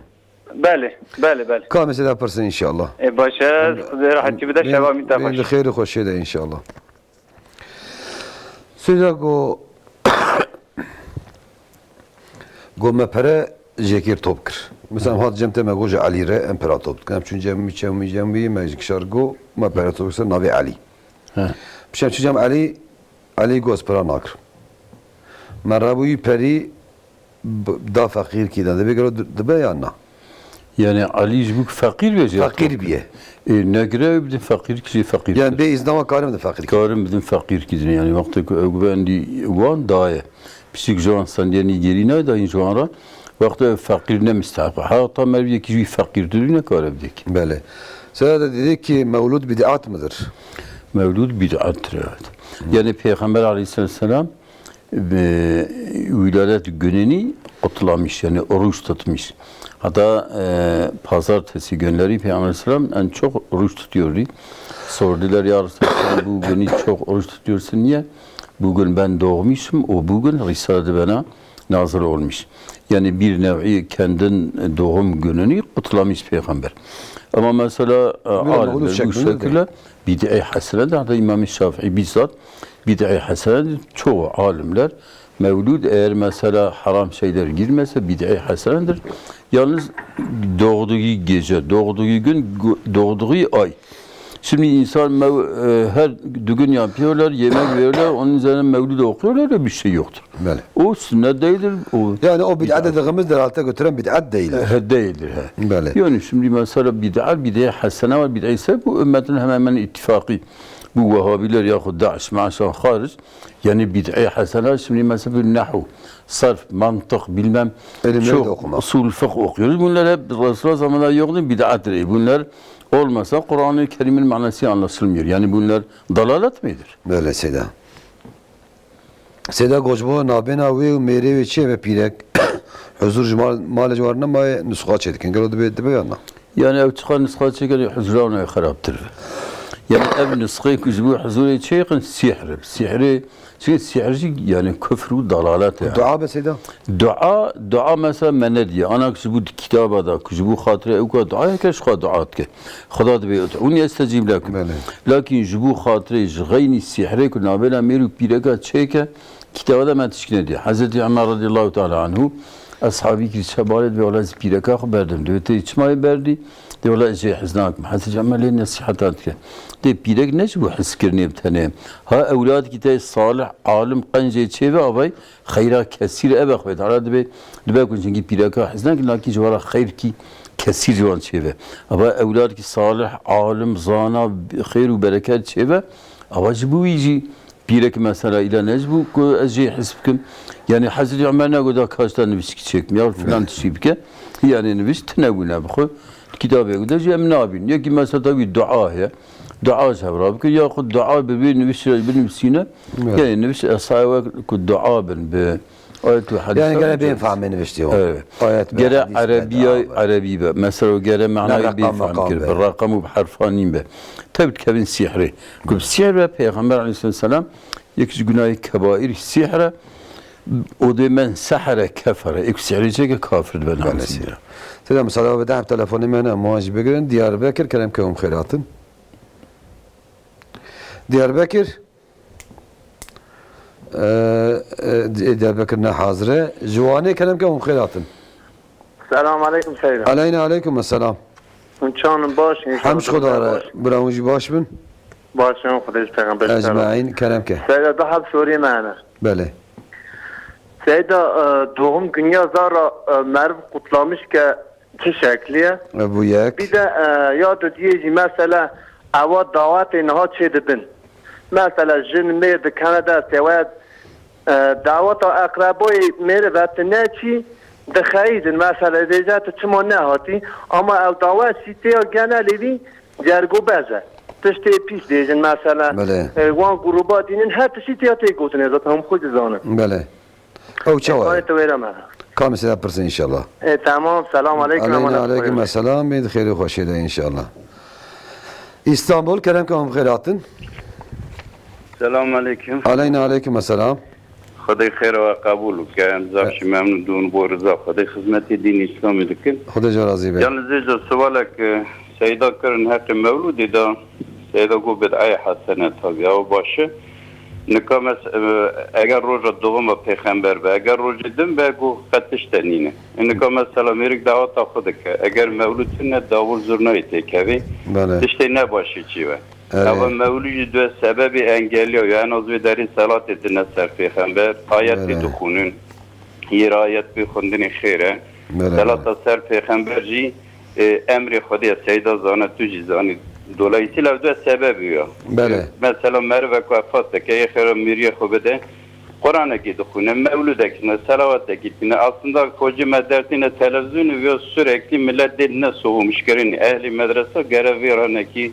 Belê, belê, belê. Kamê Seyda Pirsîn inşallah. E, baş e, Xwedê rehetî bide, şeva mî te baş. Di xêr û xweşiyê de inşallah. Seyda go, go me pere jêkir top kir. Mesela em hat cem te me go ji Elî re em pera top dikin. Em çûn cem wî, cem wî, cem wî, me ji kişar go me pere top kir ser navê Elî. He. Pişem çû cem Elî, Elî go ez pera nakirim. Me rebû wî perî b-, da feqîrkî de. Dibê gelo di-, dibe yan na? Yani Elî ji bo feqîr be jî top kir. Feqîr biye. E, negire ew bidin feqîrkî jî feqîr. Yani bê îzna wan karim bidin feqîrkî. Karim bidin feqîrkî din. Yani wextê ku ew bendî wan daye. Piçik ji wan sendiye nîgêrî nayê dayîn ji wan re. Wextê ew feqîr ne misteheq e. Heta meriviyekî ji wî feqîrtir wî nekare bidekî. Belê. Seyda de dedi ki mewlud bid'at mıdır? Mewlud bid'attir, evet. Hı. Yani Peygamber aleyhisselam e, wiladet gününü kutlamış, yani oruç tutmuş. Hatta, e, pazartesi günleri Peygamber aleyhisselam en çok oruç tutuyordu. Sordular, "Ya Resulallah, sen bu günü çok oruç tutuyorsun, niye?" "Bugün ben doğmuşum, o bugün Risale-i bana nazil olmuş." Yani bir nevi kendin doğum gününü kutlamış Peygamber. Ama mesela, e, alimler bu şekilde bid'e hasene de, hatta İmam-ı Şafii bizzat bid'e hasene, çoğu alimler mevlud eğer mesela haram şeyler girmese bid'e hasenedir. Yalnız doğduğu gece, doğduğu gün, gö-, doğduğu ay. Şimdi insan mev-, e, her düğün yapıyorlar, yemek veriyorlar, onun üzerine mevlid okuyorlar, öyle bir şey yoktur. Belê. O sünnet değildir. O Yani o bid'at dediğimiz de hatta götüren bid'at değildir. He, değildir, he. Belê. Yani şimdi mesela bid'at, bid'e hasene var, bid'e ise bu ümmetin hemen hemen ittifakı. Bu Vehhabiler yahut DAIŞ, MAIŞ'tan hariç, yani bid'e hasene, şimdi mesela bir nahu, sarf, mantık, bilmem, çok usul fıkh okuyoruz. Bunlar hep Resulullah zamanında yoktu, bid'attir. E, bunlar olmasa Kur'an-ı Kerim'in manası anlaşılmıyor. Yani bunlar dalalet midir? Belê Seyda. Seyda go ji bo nabêna wê û mêrê wê çi ye be pîrek? Huzur ji mal, malê ji wan re nemaye, nusxa çêdikin. Gelo dibe, dibe yan na? Yani ew çiqa nusxa çêkin, huzura wan xerabtir be. Yani ev nusxê ku ji bo huzurê çêkin, sîhr e. Sîhrê, çünkü sîhr jî yani kufr û dalalet e yani. Dua be Seyda? Dua, dua mesela me nediye. Ana ku ji bo kitaba da, ku ji bo xatirê ew ka dua yeke ji xwe dua dike. Xuda dibê ud'ûnî estecîb lekum. Belê. Lakin ji bo xatirê ji xeynî sîhrê ku nabêna mêr û pîreka çêke, kitaba de me tişkî nediye. Hezretî Ömer radıyallahu teala anhu, eshabî kir çe balê dibê, wela ez pîreka xwe berdim. Dibê tê çima yê berdî? Dê wela ez jê hez nakim. Hezretî Ömer lê nesîheta dike. Dê pîrek ne ji bo hezkirinê bi tenê. Ha ewladkî te salih, alim, qencê çêve avay, xeyra kesîr eve xwê. Hala dibê, dibe ku çinkî pîreka hez nakin, lakin ji wara xeyr kî kesîr ji wan çêbe. Ava ewladekî salih, alim, zana, xêr û bereket çêbe. Ava ji bo wî jî pîrek mesela îla ne ji bo ku ez jê his bikim. Yani Hezretî Ömer nagot da kaşta nivîskî çêkim ya filan tiştî bike. Yani nivîsk tune bûne bi xwe. Kitabê ku de jî em nabîn. Yekî mesela tabii dua heye. Dua ji hev re bikin. Yaxud dua bi vê nivîskî re binivîsîne. Evet. Yani nivîsk esaya wek ku dua bin bi ayet û hadîsan. Yani gere bên fehmê nivîskî wan. Evet. Ayet bi Gere hadîs bi erebiya, dua bi. Erebî be. Mesela gere manayê bê fehm kir. Bi reqam û bi herfanîn be. Tev dikevin sîhrê. Ku bi sîhr be Peyxember aleyhisselam yek ji gunahê kebaîr sîhr e. O dê men sehere kefere. Êk sîhrê çeke kafir dibe. Belê sîhr. Têda misala bide, ev telefonê me ne, ma jî bigirin. Diyarbekir, kerem ke hûn xêr hatin. Diyarbekir. Ee, e, Diyarbekir ne hazire. Ji Wanê kerem ke hûn xêr hatin. Selam aleyküm Seyda. Aleyna aleyküm selam. Hûn çanin baş in, Hem ji inşallah Xweda re, baş. Bira hûn jî baş bin. Baş in, Xwedê ji pêxember selam. Ecmaîn, kerem ke. Seyda, du heb soriyê me hene. Belê. Seyda, e, doğum günü ya zara, e, meriv kutlamış ke çi şekliye? E, bu yek. Bir de, e, ya dudiyê jî mesela ewa dawetê niha çê dibin. Mesela jin mêr dikene destê we, e, daweta eqreboyê mêr ve tu neçî dixeyidin. Mesela vêje tu çima nehatî, ama ew dawet jî tê ya genelê vî cergo bez e. Tiştê pîs dêjin mesela. Belê. E, wan grûba dînin her tiştî tê ya tê gotinê zaten hûn xwe dizanin. Belê. Ew çawa ye? Xwedê tu wêre me. Kamî sê de pirsin inşallah. E, tamam. Selam aleyküm. Aleyna aleyküm selam. Bê di xêr û xweşê de inşallah. İstanbul, kerem ke hûn bi xêr hatin. Selam aleyküm. Aleyna aleyküm selam. Xwedê xêra we qebûl bike. Em zaf jî memnûn dûn bo riza Xwedê xizmetê dînê Îslamê dikin. Xwedê ji we razî be. Yalnız êca siwalek, e, Seyda kirin heqê mewlûdê de. Seyda got bid'ayê hesene, tabii, ew baş e. Nika mes-, e, eger roja dovuma pêxember be, eger rojê din be, got qet tişte nîne. E, nika mesela mêrik daweta xwe dike. Eger mewlûd tune, davul zurnayê têkevê. Belê. Tiştê ne başê çê be. Erê. Eva mewlûd jî due sebebê engeliya, ya en az wê derê selatê dine ser pêxember, ayetê Belê. Dixwînin. Yê re ayet pê xwendinê xêr e. Belê, Selata belê. Ser pêxember jî, e, emrê Xwedê ye, Seyda zane, tu jî zanî. Dolayısıyla ev due sebebê ya. Belê. E, mesela merivek wefat dike, yê xêra mîriyê xwe bide. Quranekî dixwîne, mewlûdekî ne, selawatekî tîne. Aslında kocî me dertîne televizyonê, vê sürekli millet dê ne soğumuşkirin. Ehlî medresa gere vê ranekî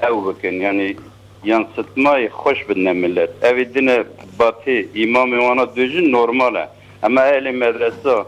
ew bikin. Yani yansıtmayê xweş bidine millet. Evê dine batê, îmamê wana dojin normal e. Ema ehlê medresa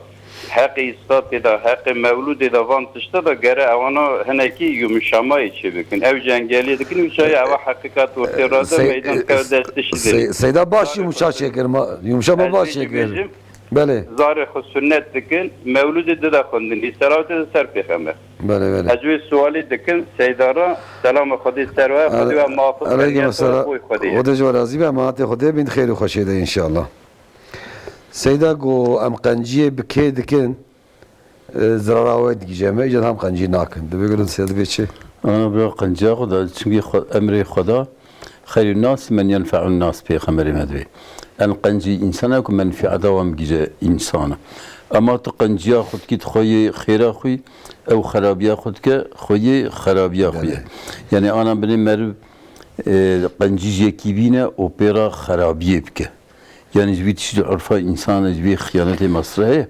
heqê îstatê de, heqê mewlûdê de, van tişta de gere ewana hinekî yumuşamayê çê bikin. Ew jî engeliyê dikin, wî çayê ewa heqîqet ortê rade, Sey-, meydan kew destişî Sey-, derê. Seyda baş yumuşa çêkir, ma, yumuşama Ez baş vê çêkir. Dibêjim, Belê. Zarê xwe sunnet dikin, mewlûdê dide xwendin, îsterawtê de ser pêxember. Belê, belê. Ez wê sualê dikim, Seyda re, selama Xwedê ser we, Xwedê we muhafiz Aleykum bike, selam. Boy Xwedê ye. Xwedê ji we razî be, emanetê Xwedê bin, xêr û xweşê de inşallah. Seyda go em qenciyê bi kê dikin, e, zirara we digije me, îcar hem qencî nakin. Divê gurin sê divê çi? Ana bira qenciya xwe da, çimkî xwe, emrê Xweda, "Xeyrun nas men yenfe'un nas", Pêxemberê me divê. En qencî însana ku menfi'eta wan bigije însana. Ema tu qenciya xwe dikî, tu xwe yê xêra xwe, ew xerabiya xwe dike, xwe yê xerabiya xwe ye. Belê. Yani ana binê meriv, e, qencî ji yekî bîne û pê re xerabiyê bike. Yani ji vî tiştî urfa însan e, ji vî xiyanetê mesrehê.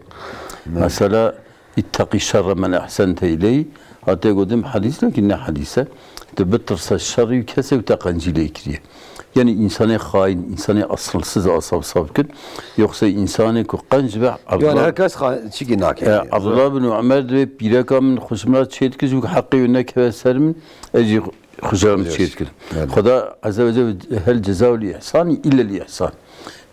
Belê. Mesela, "Îtteqî şerre men ehsente ileyh." Hatiye gotin, hadîs ne ki ne hadîs e. Tu bitirse şerî kesê ku te qencî lê kiriye. Yani însanê xaîn, însanê asılsız asab sab kir. Yoksa însanê ku qenc be, Yani Abdullah, her kes xa-, çikî nake. E, Abdullah bin Umer divê pîreka min xwe ji min re çê dikir, ji bo ku heqê wê nekeve ser min, ez jî Xwe ji min çêt kir. Evet. Xweda Azze ve Celle, "Hel cezaul ihsani illel ihsan."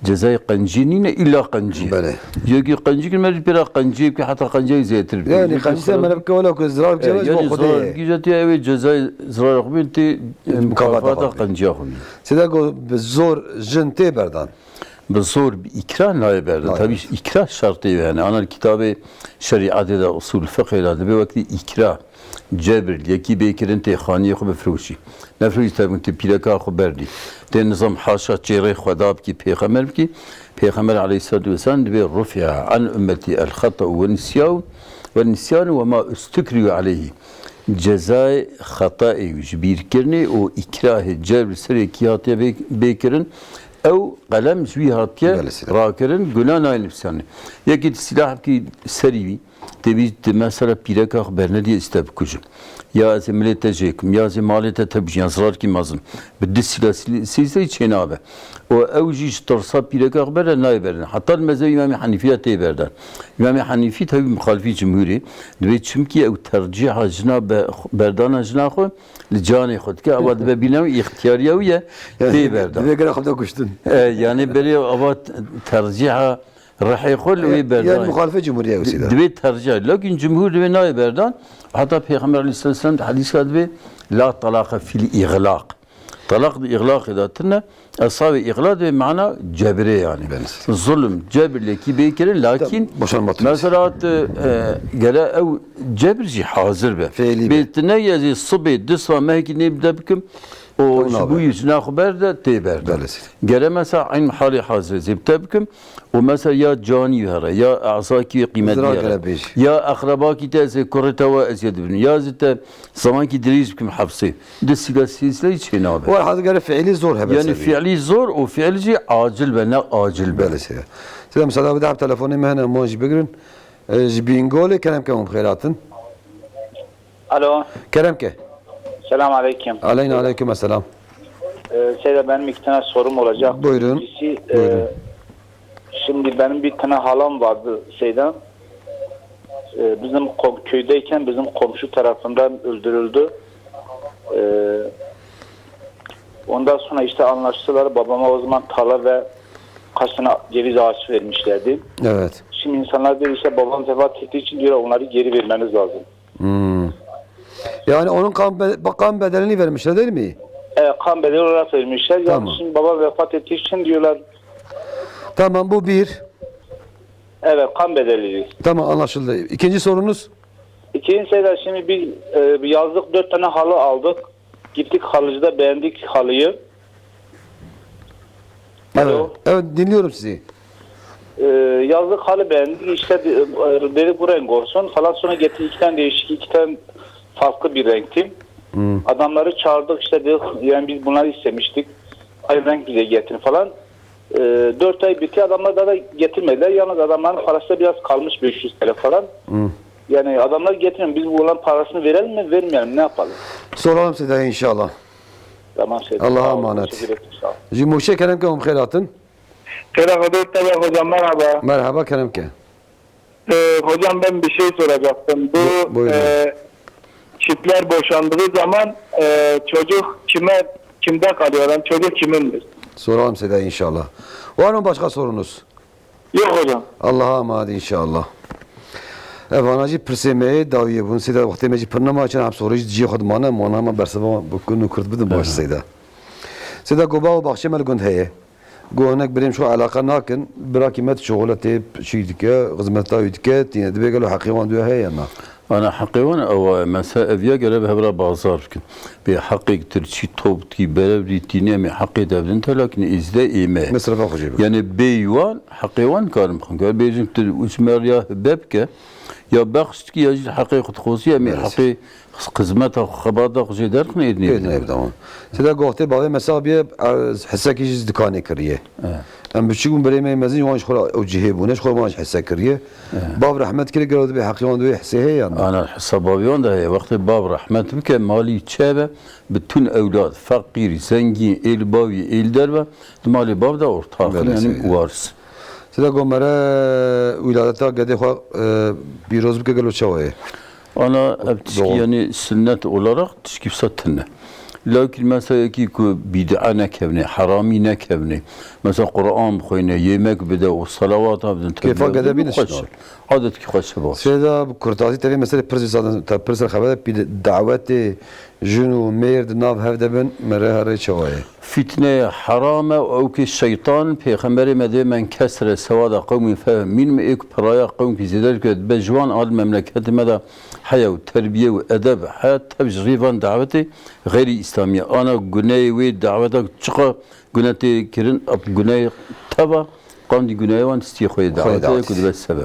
Cezayê qencî nîne, îlla qencî. Belê. Yekî qencî kir, merî pêra qencî bike, heta qencî zêtir bike. Yani qencî se merî bike, wela ku zirar bike, yani zirar bike, ew ê cezayê zirar xwe bîn, tê mukafata qenciya xwe bîn. Sêda ku bi zor jin tê berdan. Bi zor, bi îkrah nayê berdin. Nayê Tabî berdin. Îkrah şertê wê hene. Ana li kitabê şerîetê de, usul fiqhê de dibe wekî îkrah, cebir, yekî bê kirin tê xaniyê xwe bifiroşî. Nefiroşî, tabi tu pîreka xwe berdî. Tê nizam haşa çêrê xwe da bikî, pêxemer bikî. Pêxemer aleyhissalatu vesselam dibê, "Rufi'a an ümmeti el hata'u ve nisyanu ve nisyanu ve ma ustukrihu aleyhi." Cezayê xetayê wî, ji bîrkirinê û îkrahê, cebr, serê kî hatiye bê-, bê kirin, ew qelem ji wî hatiye Belê, sîleh. rakirin, guna nayê nivîsandin. Yekî tu sîlah bikî serî wî, tê bî tu mesela pîreka xwe bernedî ez te bikujim. Ya ez ê milê te jê kim, ya ez ê malê te tebijin, ya zirar kî mezin. Bi du sîla sîl-, sîlseyî çê nabe. Û ew jî ji tirsa pîreka xwe berde nayê berdin. Heta li mezhebê Îmamê Henîfî ya tê berdan. Îmamê Henîfî tabi muxalifî cumhurê. Dibê çimkî ew tercîha jina be-, berdana jina xwe li canê xwe dike. Ava dibe bîna wî îxtiyariya wî ye, Yani tê berdan. Divê gera xwe de kuştin. E, yani berê ava tercîha rihê xwe li wê Yani berdan. Muxalifê cumhuriyê ew sîda. Divê tercîha. Lakin cumhur divê nayê berdan. Heta Pêxember aleyhisselam di hedîsa dibê, "La talaka fil iğlaq." Talaq di îxlaqê de tune, eshabê îxlaq dibê mana cebirê yani. Belê. Zulm, cebir lê kî bê kirin, lakin Boşanma tune. mesela tu, e, gere ew cebir jî hazir be. Fiilî be. Bê tu ne ez ê sibê, du siba mehekî nê bi te bikim, û Ew ji nabe. bo yî jina xwe berde, tê berde. Belê. Gere mesela eyn halê hazir ez ê bi te bikim, û mesela ya canî here, ya ezakî wê qîmet Zira here, gere bêjî. ya eqrebakî te ez ê kurê te we ez ê dibim, ya ez ê te zamankî dirêj bikim hepsê. Di sîla sîsleyî çê nabe. Wer hadi gere fiilî zor hebe Yani serî. fiilî zor û fiil jî acil be, ne acil be. Belê seyda. Seyda, misada bide, hep telefonê me hene, em wan jî bigirin. E, ji Bîngolê kerem ke hûn bi xêr hatin. Alo. Kerem ke. Selam aleyküm. Aleyna aleyküm esselam. Ee, Seyda, benim iki tane sorum olacak. Buyurun. Birincisi, e, Buyurun. şimdi benim bir tane halam vardı Seyda. Ee, bizim kom- köydeyken bizim komşu tarafından öldürüldü. Ee, ondan sonra işte anlaştılar. Babama o zaman tarla ve kaç tane ceviz ağacı vermişlerdi. Evet. Şimdi insanlar diyor işte babam vefat ettiği için diyor onları geri vermeniz lazım. Hmm. Yani onun kan, be- kan bedelini vermişler değil mi? Evet, kan bedeli olarak vermişler. Tamam. Yalnız şimdi babam vefat ettiği için diyorlar. Tamam, bu bir. Evet, kan bedeli. Tamam, anlaşıldı. İkinci sorunuz? İkinci Seyda, şimdi biz e, bir yazlık dört tane halı aldık. Gittik halıcıda, beğendik halıyı. Evet, Alo. evet, dinliyorum sizi. Ee, yazlık halı beğendik. İşte de- e, dedik bu renk olsun falan. Sonra getir iki tane değişik, iki tane farklı bir renkti. Hmm. Adamları çağırdık işte, dedik yani biz bunları istemiştik. Aynı renk bize getirin falan. Ee, dört ay bitti, adamlar daha da getirmediler. Yalnız adamların parası da biraz kalmış, beş yüz T L falan. Hmm. Yani adamlar getirin, biz bu olan parasını verelim mi, vermeyelim, ne yapalım? Soralım size inşallah. Tamam, Seyda. Allah'a Sağ olun. emanet. Teşekkür ederim. Sağ olun. Ji Mûşê kerem ke hûn bi xêr hatin. Seyda Xwedê te be hocam, merhaba. Merhaba, kerem ke. Ee, hocam, ben bir şey soracaktım. Bu Bu- buyurun. e, çiftler boşandığı zaman e, çocuk kime, kimde kalıyor? Yani çocuk kimindir? Soralım size inşallah. Var mı başka sorunuz? Yok hocam. Allah'a emanet inşallah. Ev ana jî pirsê me yê dawiyê bûn. Sêda wextê me jî pir nema, çend heb sorê jî cihê xwe dimane, mana me bersiva bikin û kurt bidin baş Aha. Sêda. Sêda, go bav û baxçê me li gund heye. Go hinek birêm ji xwe eleqe nakin, birakî me dişuxule tê çî dike, xizmeta wî dike, tîne dibê gelo heqê wan duye heye ya na? Ana heqê wan ew e, mesela ev ya gere bi hev re bazar bikin. Bê heqê tirçî, top dikî, berev dî tîne em ê heqê te bidin te, lakin êzîde ê me. Mesrefa xwe jê bike. Yani bê wan, heqê wan karin bixin. Ger bêjin tu ji me re ya hibe bike, ya bexş dikî, ya jî heqê xwe dixwazî, em ê Belê. heqê xizmeta xwe, xebata xwe jê derxin, êdin ê Êdin bidin. ê bidin wan. Sêda goxtê bavê me sax bîye, e, hisekî jî dikanê kiriye. Evet. Em biçûk bûn, birê me mezin wan ji xwe re ew cihê bûne, ji xwe re wan jî hise kiriye. Evet. Bav rehmet kiriye, gelo dibê heqê wan dibê hisê heye ya na? Ana hisa bavê wan de heye. Wextê bav rehmet bike, malî çe be, bütün ewlad, feqîr, zengîn, êl bavî, êl derve, di malê bav de ortaxin, Belê yani seyda. waris. Sêda go mere wîladeta gedê xwe, e, pîroz bike, gelo çawa ye? Ana ev tişkî Doğru. yani sünnet olarak tişkî wisa tune. Lakin mesela yekî ku bîd'a nekevne, heramî nekevne. Mesela Quran bixweyne, yemek bide û salawata bidin, Kêfa tebî gede bîne xweş. şina. adetkî xweş heba. Seyda, bi kurtazî tevê meselê pirsê zaten, te pirsên xebere pî dawetê jin û mêr di nav hev de bin, mere herê çawa ye? Fîtne ye, heram e û ew kê şeytan, pêxemberê me dê men kesre sewada qewmî fehmîn mi êk piraya qewmkî zêde dike, dibe ji wan al memleketê me de heya û terbiye û edeb heye, tev ji rîvan dawetê xeyrî îslamî ye. Ana guneyê wê daweta çiqa gune tê kirin, ap guneyê teva, qandî guneyê wan stiyê xwe yê Xwe yê dawetê dawetê. Ku dibe sebeb.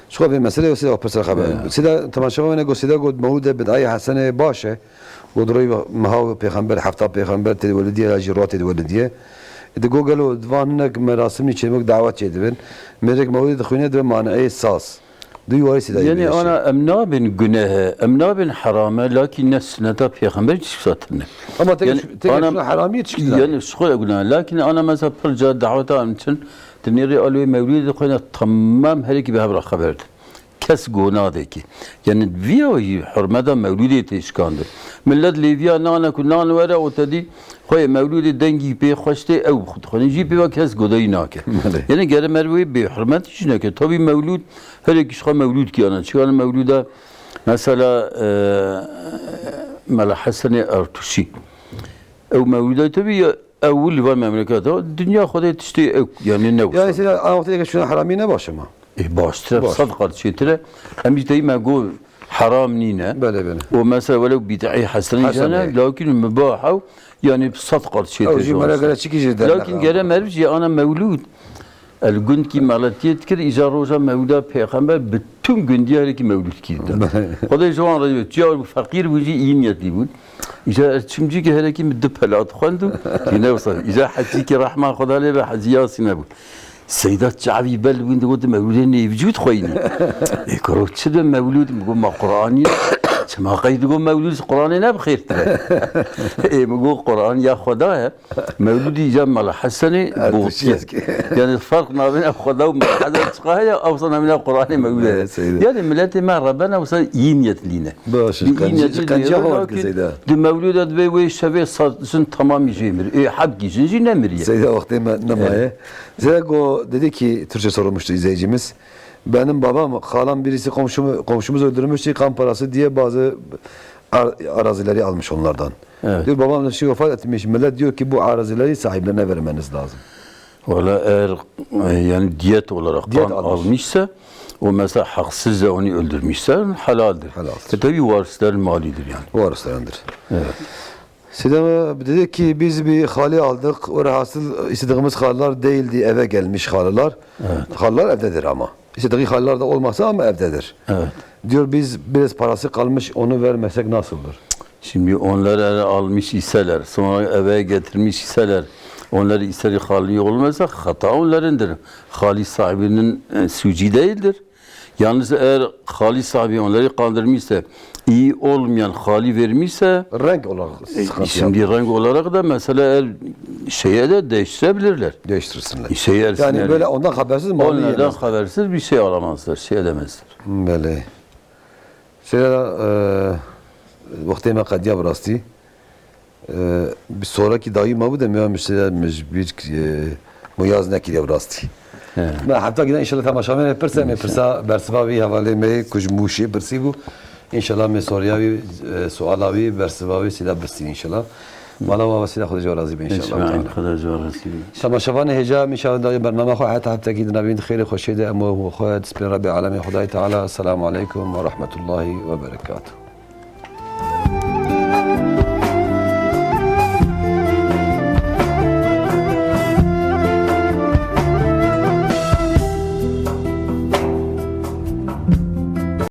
Çiqa vê meselê wê sêda pirsê xebere. Ya. Sêda temaşevanê got, sêda got mewlûdê bid'ayê hesene baş e. Got royê meha û pêxember, hefta pêxember tê welidî ye, ya jî roja tê welidî ye. Êdî got gelo di van hinek merasimî çêbik dawet çêdibin. Mêrek mewlûdê dixwîne dibe maneyê saz. Dû warî sêda Yanî yê ana em nabin guneh e, em nabin heram e, lakîn ne suneta pêxember çi satin ne. Ama tek Yanî şu, tek ana şuna heramî çi yanî şixwe guneh, lakîn ana mesela pir ca daweta em çin, di nêrê alwê mewlûdê dixwîne, temam herekî bi hev re xeber de. Kes go nadekî. Yanî viya jî hurmeta mewlûdê tê şikandin. Millet lêviya nane ku nan were û te dî xwe yê mewlûdê dengî pê xweş tê, ew xwe dixwîne. Jî pê ve kes godayî nake. Belê. Yanî gere merivê wê bêhurmetî jî neke. Tabî mewlûd, herek ji xwe mewlûd kiyane. Çikan mewlûda mesela, e, Mela Hesenê Ertuşî. Ew mewlûda tabî ya ew li van memleketa dinya xwedê tiştê ew, yanî ne wisa. Yani sen an wextê şuna heramî ne baş ama. E, baştir e, Baş. Sed qat çêtir e. Em jî teyî me got heram nîne. Belê, belê. O mesela welew bid'î hesenî Hesen jene, e. Lakin mubah ew, yani sed qat çêtir Ew jî ji wan mera işte. Gere çikî jî dernek Lakin ama. Gere meriv jî ana mewlûd. El gund kî meletiyê dikir, îca roja mewlûda pêxember bütün gundiya herê kî mewlûd kî dide. Belê. Xwedê ji wan re dibe, çiya feqîr bû jî iyi niyetlî bûn. Îca ez çimcîkî herekî min du pela dixwend û jî ne wisa. Îca hecîkî rehma Xweda lê be, hecî Yasîn hebû. Seyda çavî bel bûn, digot mewlûdê nêvcûd xweyî. Ê kuro çi de mewlûd? Min got ma Qur'anî. Çima qey digot mewlûd ji Qur'anê ne bi xêrtir e? Ê min got Qur'an ya Xweda ye. Mewlûdî îca Mela Hesenê Ertuşî gotiye. Yanî ferq navêna Xweda û Mela Hesen çiqa heye, ewsa navêna Qur'anê mewlûd heye. Evet, Seyda. Yanî miletê me rebena wisa iyi niyetlî ne. Baş, iyi niyetlî qenciya ne, xwe dike lakin Seyda. Di mewlûda dibê wê şevê sed jin temamî jê mir. Ê hebkî jin jî nemiriye. Seyda, wextê me nemaye. Evet. Seyda go dedi ki, Türkçe sorulmuştu izleyicimiz. Benim babam, halam birisi komşumu, komşumuz öldürmüştü. Kan parası diye bazı ar-, arazileri almış onlardan. Evet. Diyor, babam da şimdi vefat etmiş. Millet diyor ki bu arazileri sahiplerine vermeniz lazım. Valla eğer, e, yani diyet olarak Diyet kan almış. Almışsa, o mesela haksızca onu öldürmüşse helaldir. Helaldir. E tabi varislerin malidir yani. Varislerdendir. Evet. Seyda dedi ki biz bir hali aldık. Orada hasıl istediğimiz halılar değildi. Eve gelmiş halılar. Evet. Halılar evdedir ama. İstediği halılar da olmasa ama evdedir. Evet. Diyor biz biraz parası kalmış, onu vermesek nasıldır? Şimdi onlar ele almış iseler, sonra eve getirmiş iseler, onları ister hali olmasa hata onlarındır. Hali sahibinin, e, suçu değildir. Yalnız eğer hali sahibi onları kandırmışsa, iyi olmayan hali vermişse, Renk olarak e, sıkıntı şimdi yapıyor. Renk olarak da mesela eğer şeye de değiştirebilirler. Değiştirsinler. Şey Yani etsinler. Böyle ondan habersiz mal Onlardan yiyemezler. Habersiz bir şey alamazlar, şey edemezler. Belê. Seyda, e, wextê me qediya bi rastî. E, bi sorekî dayî me bû de me ya müşteri mecbir, e, muyaz nekiriye bi rastî. He. Me hefta gidan inşallah temaşa me pirse, me pirsa bersiva wî hevalê me ku ji Mûşê pirsî bû. İnşallah me soruya wî, e, suala wî, bersiva wî sîda birsî inşallah. Mala wa sîda Xwedê ji we razî be inşallah. Ecmaîn, Teala. Xwedê ji we razî be. Temaşevanê hêja, min şahin dayê bernama xwe heta hefteki di navîn xêrê xweşê de em û xwe dispên Rebbê Alemê Xwedayê Teala. Selamu aleykum ve rahmetullahi ve berekatuh.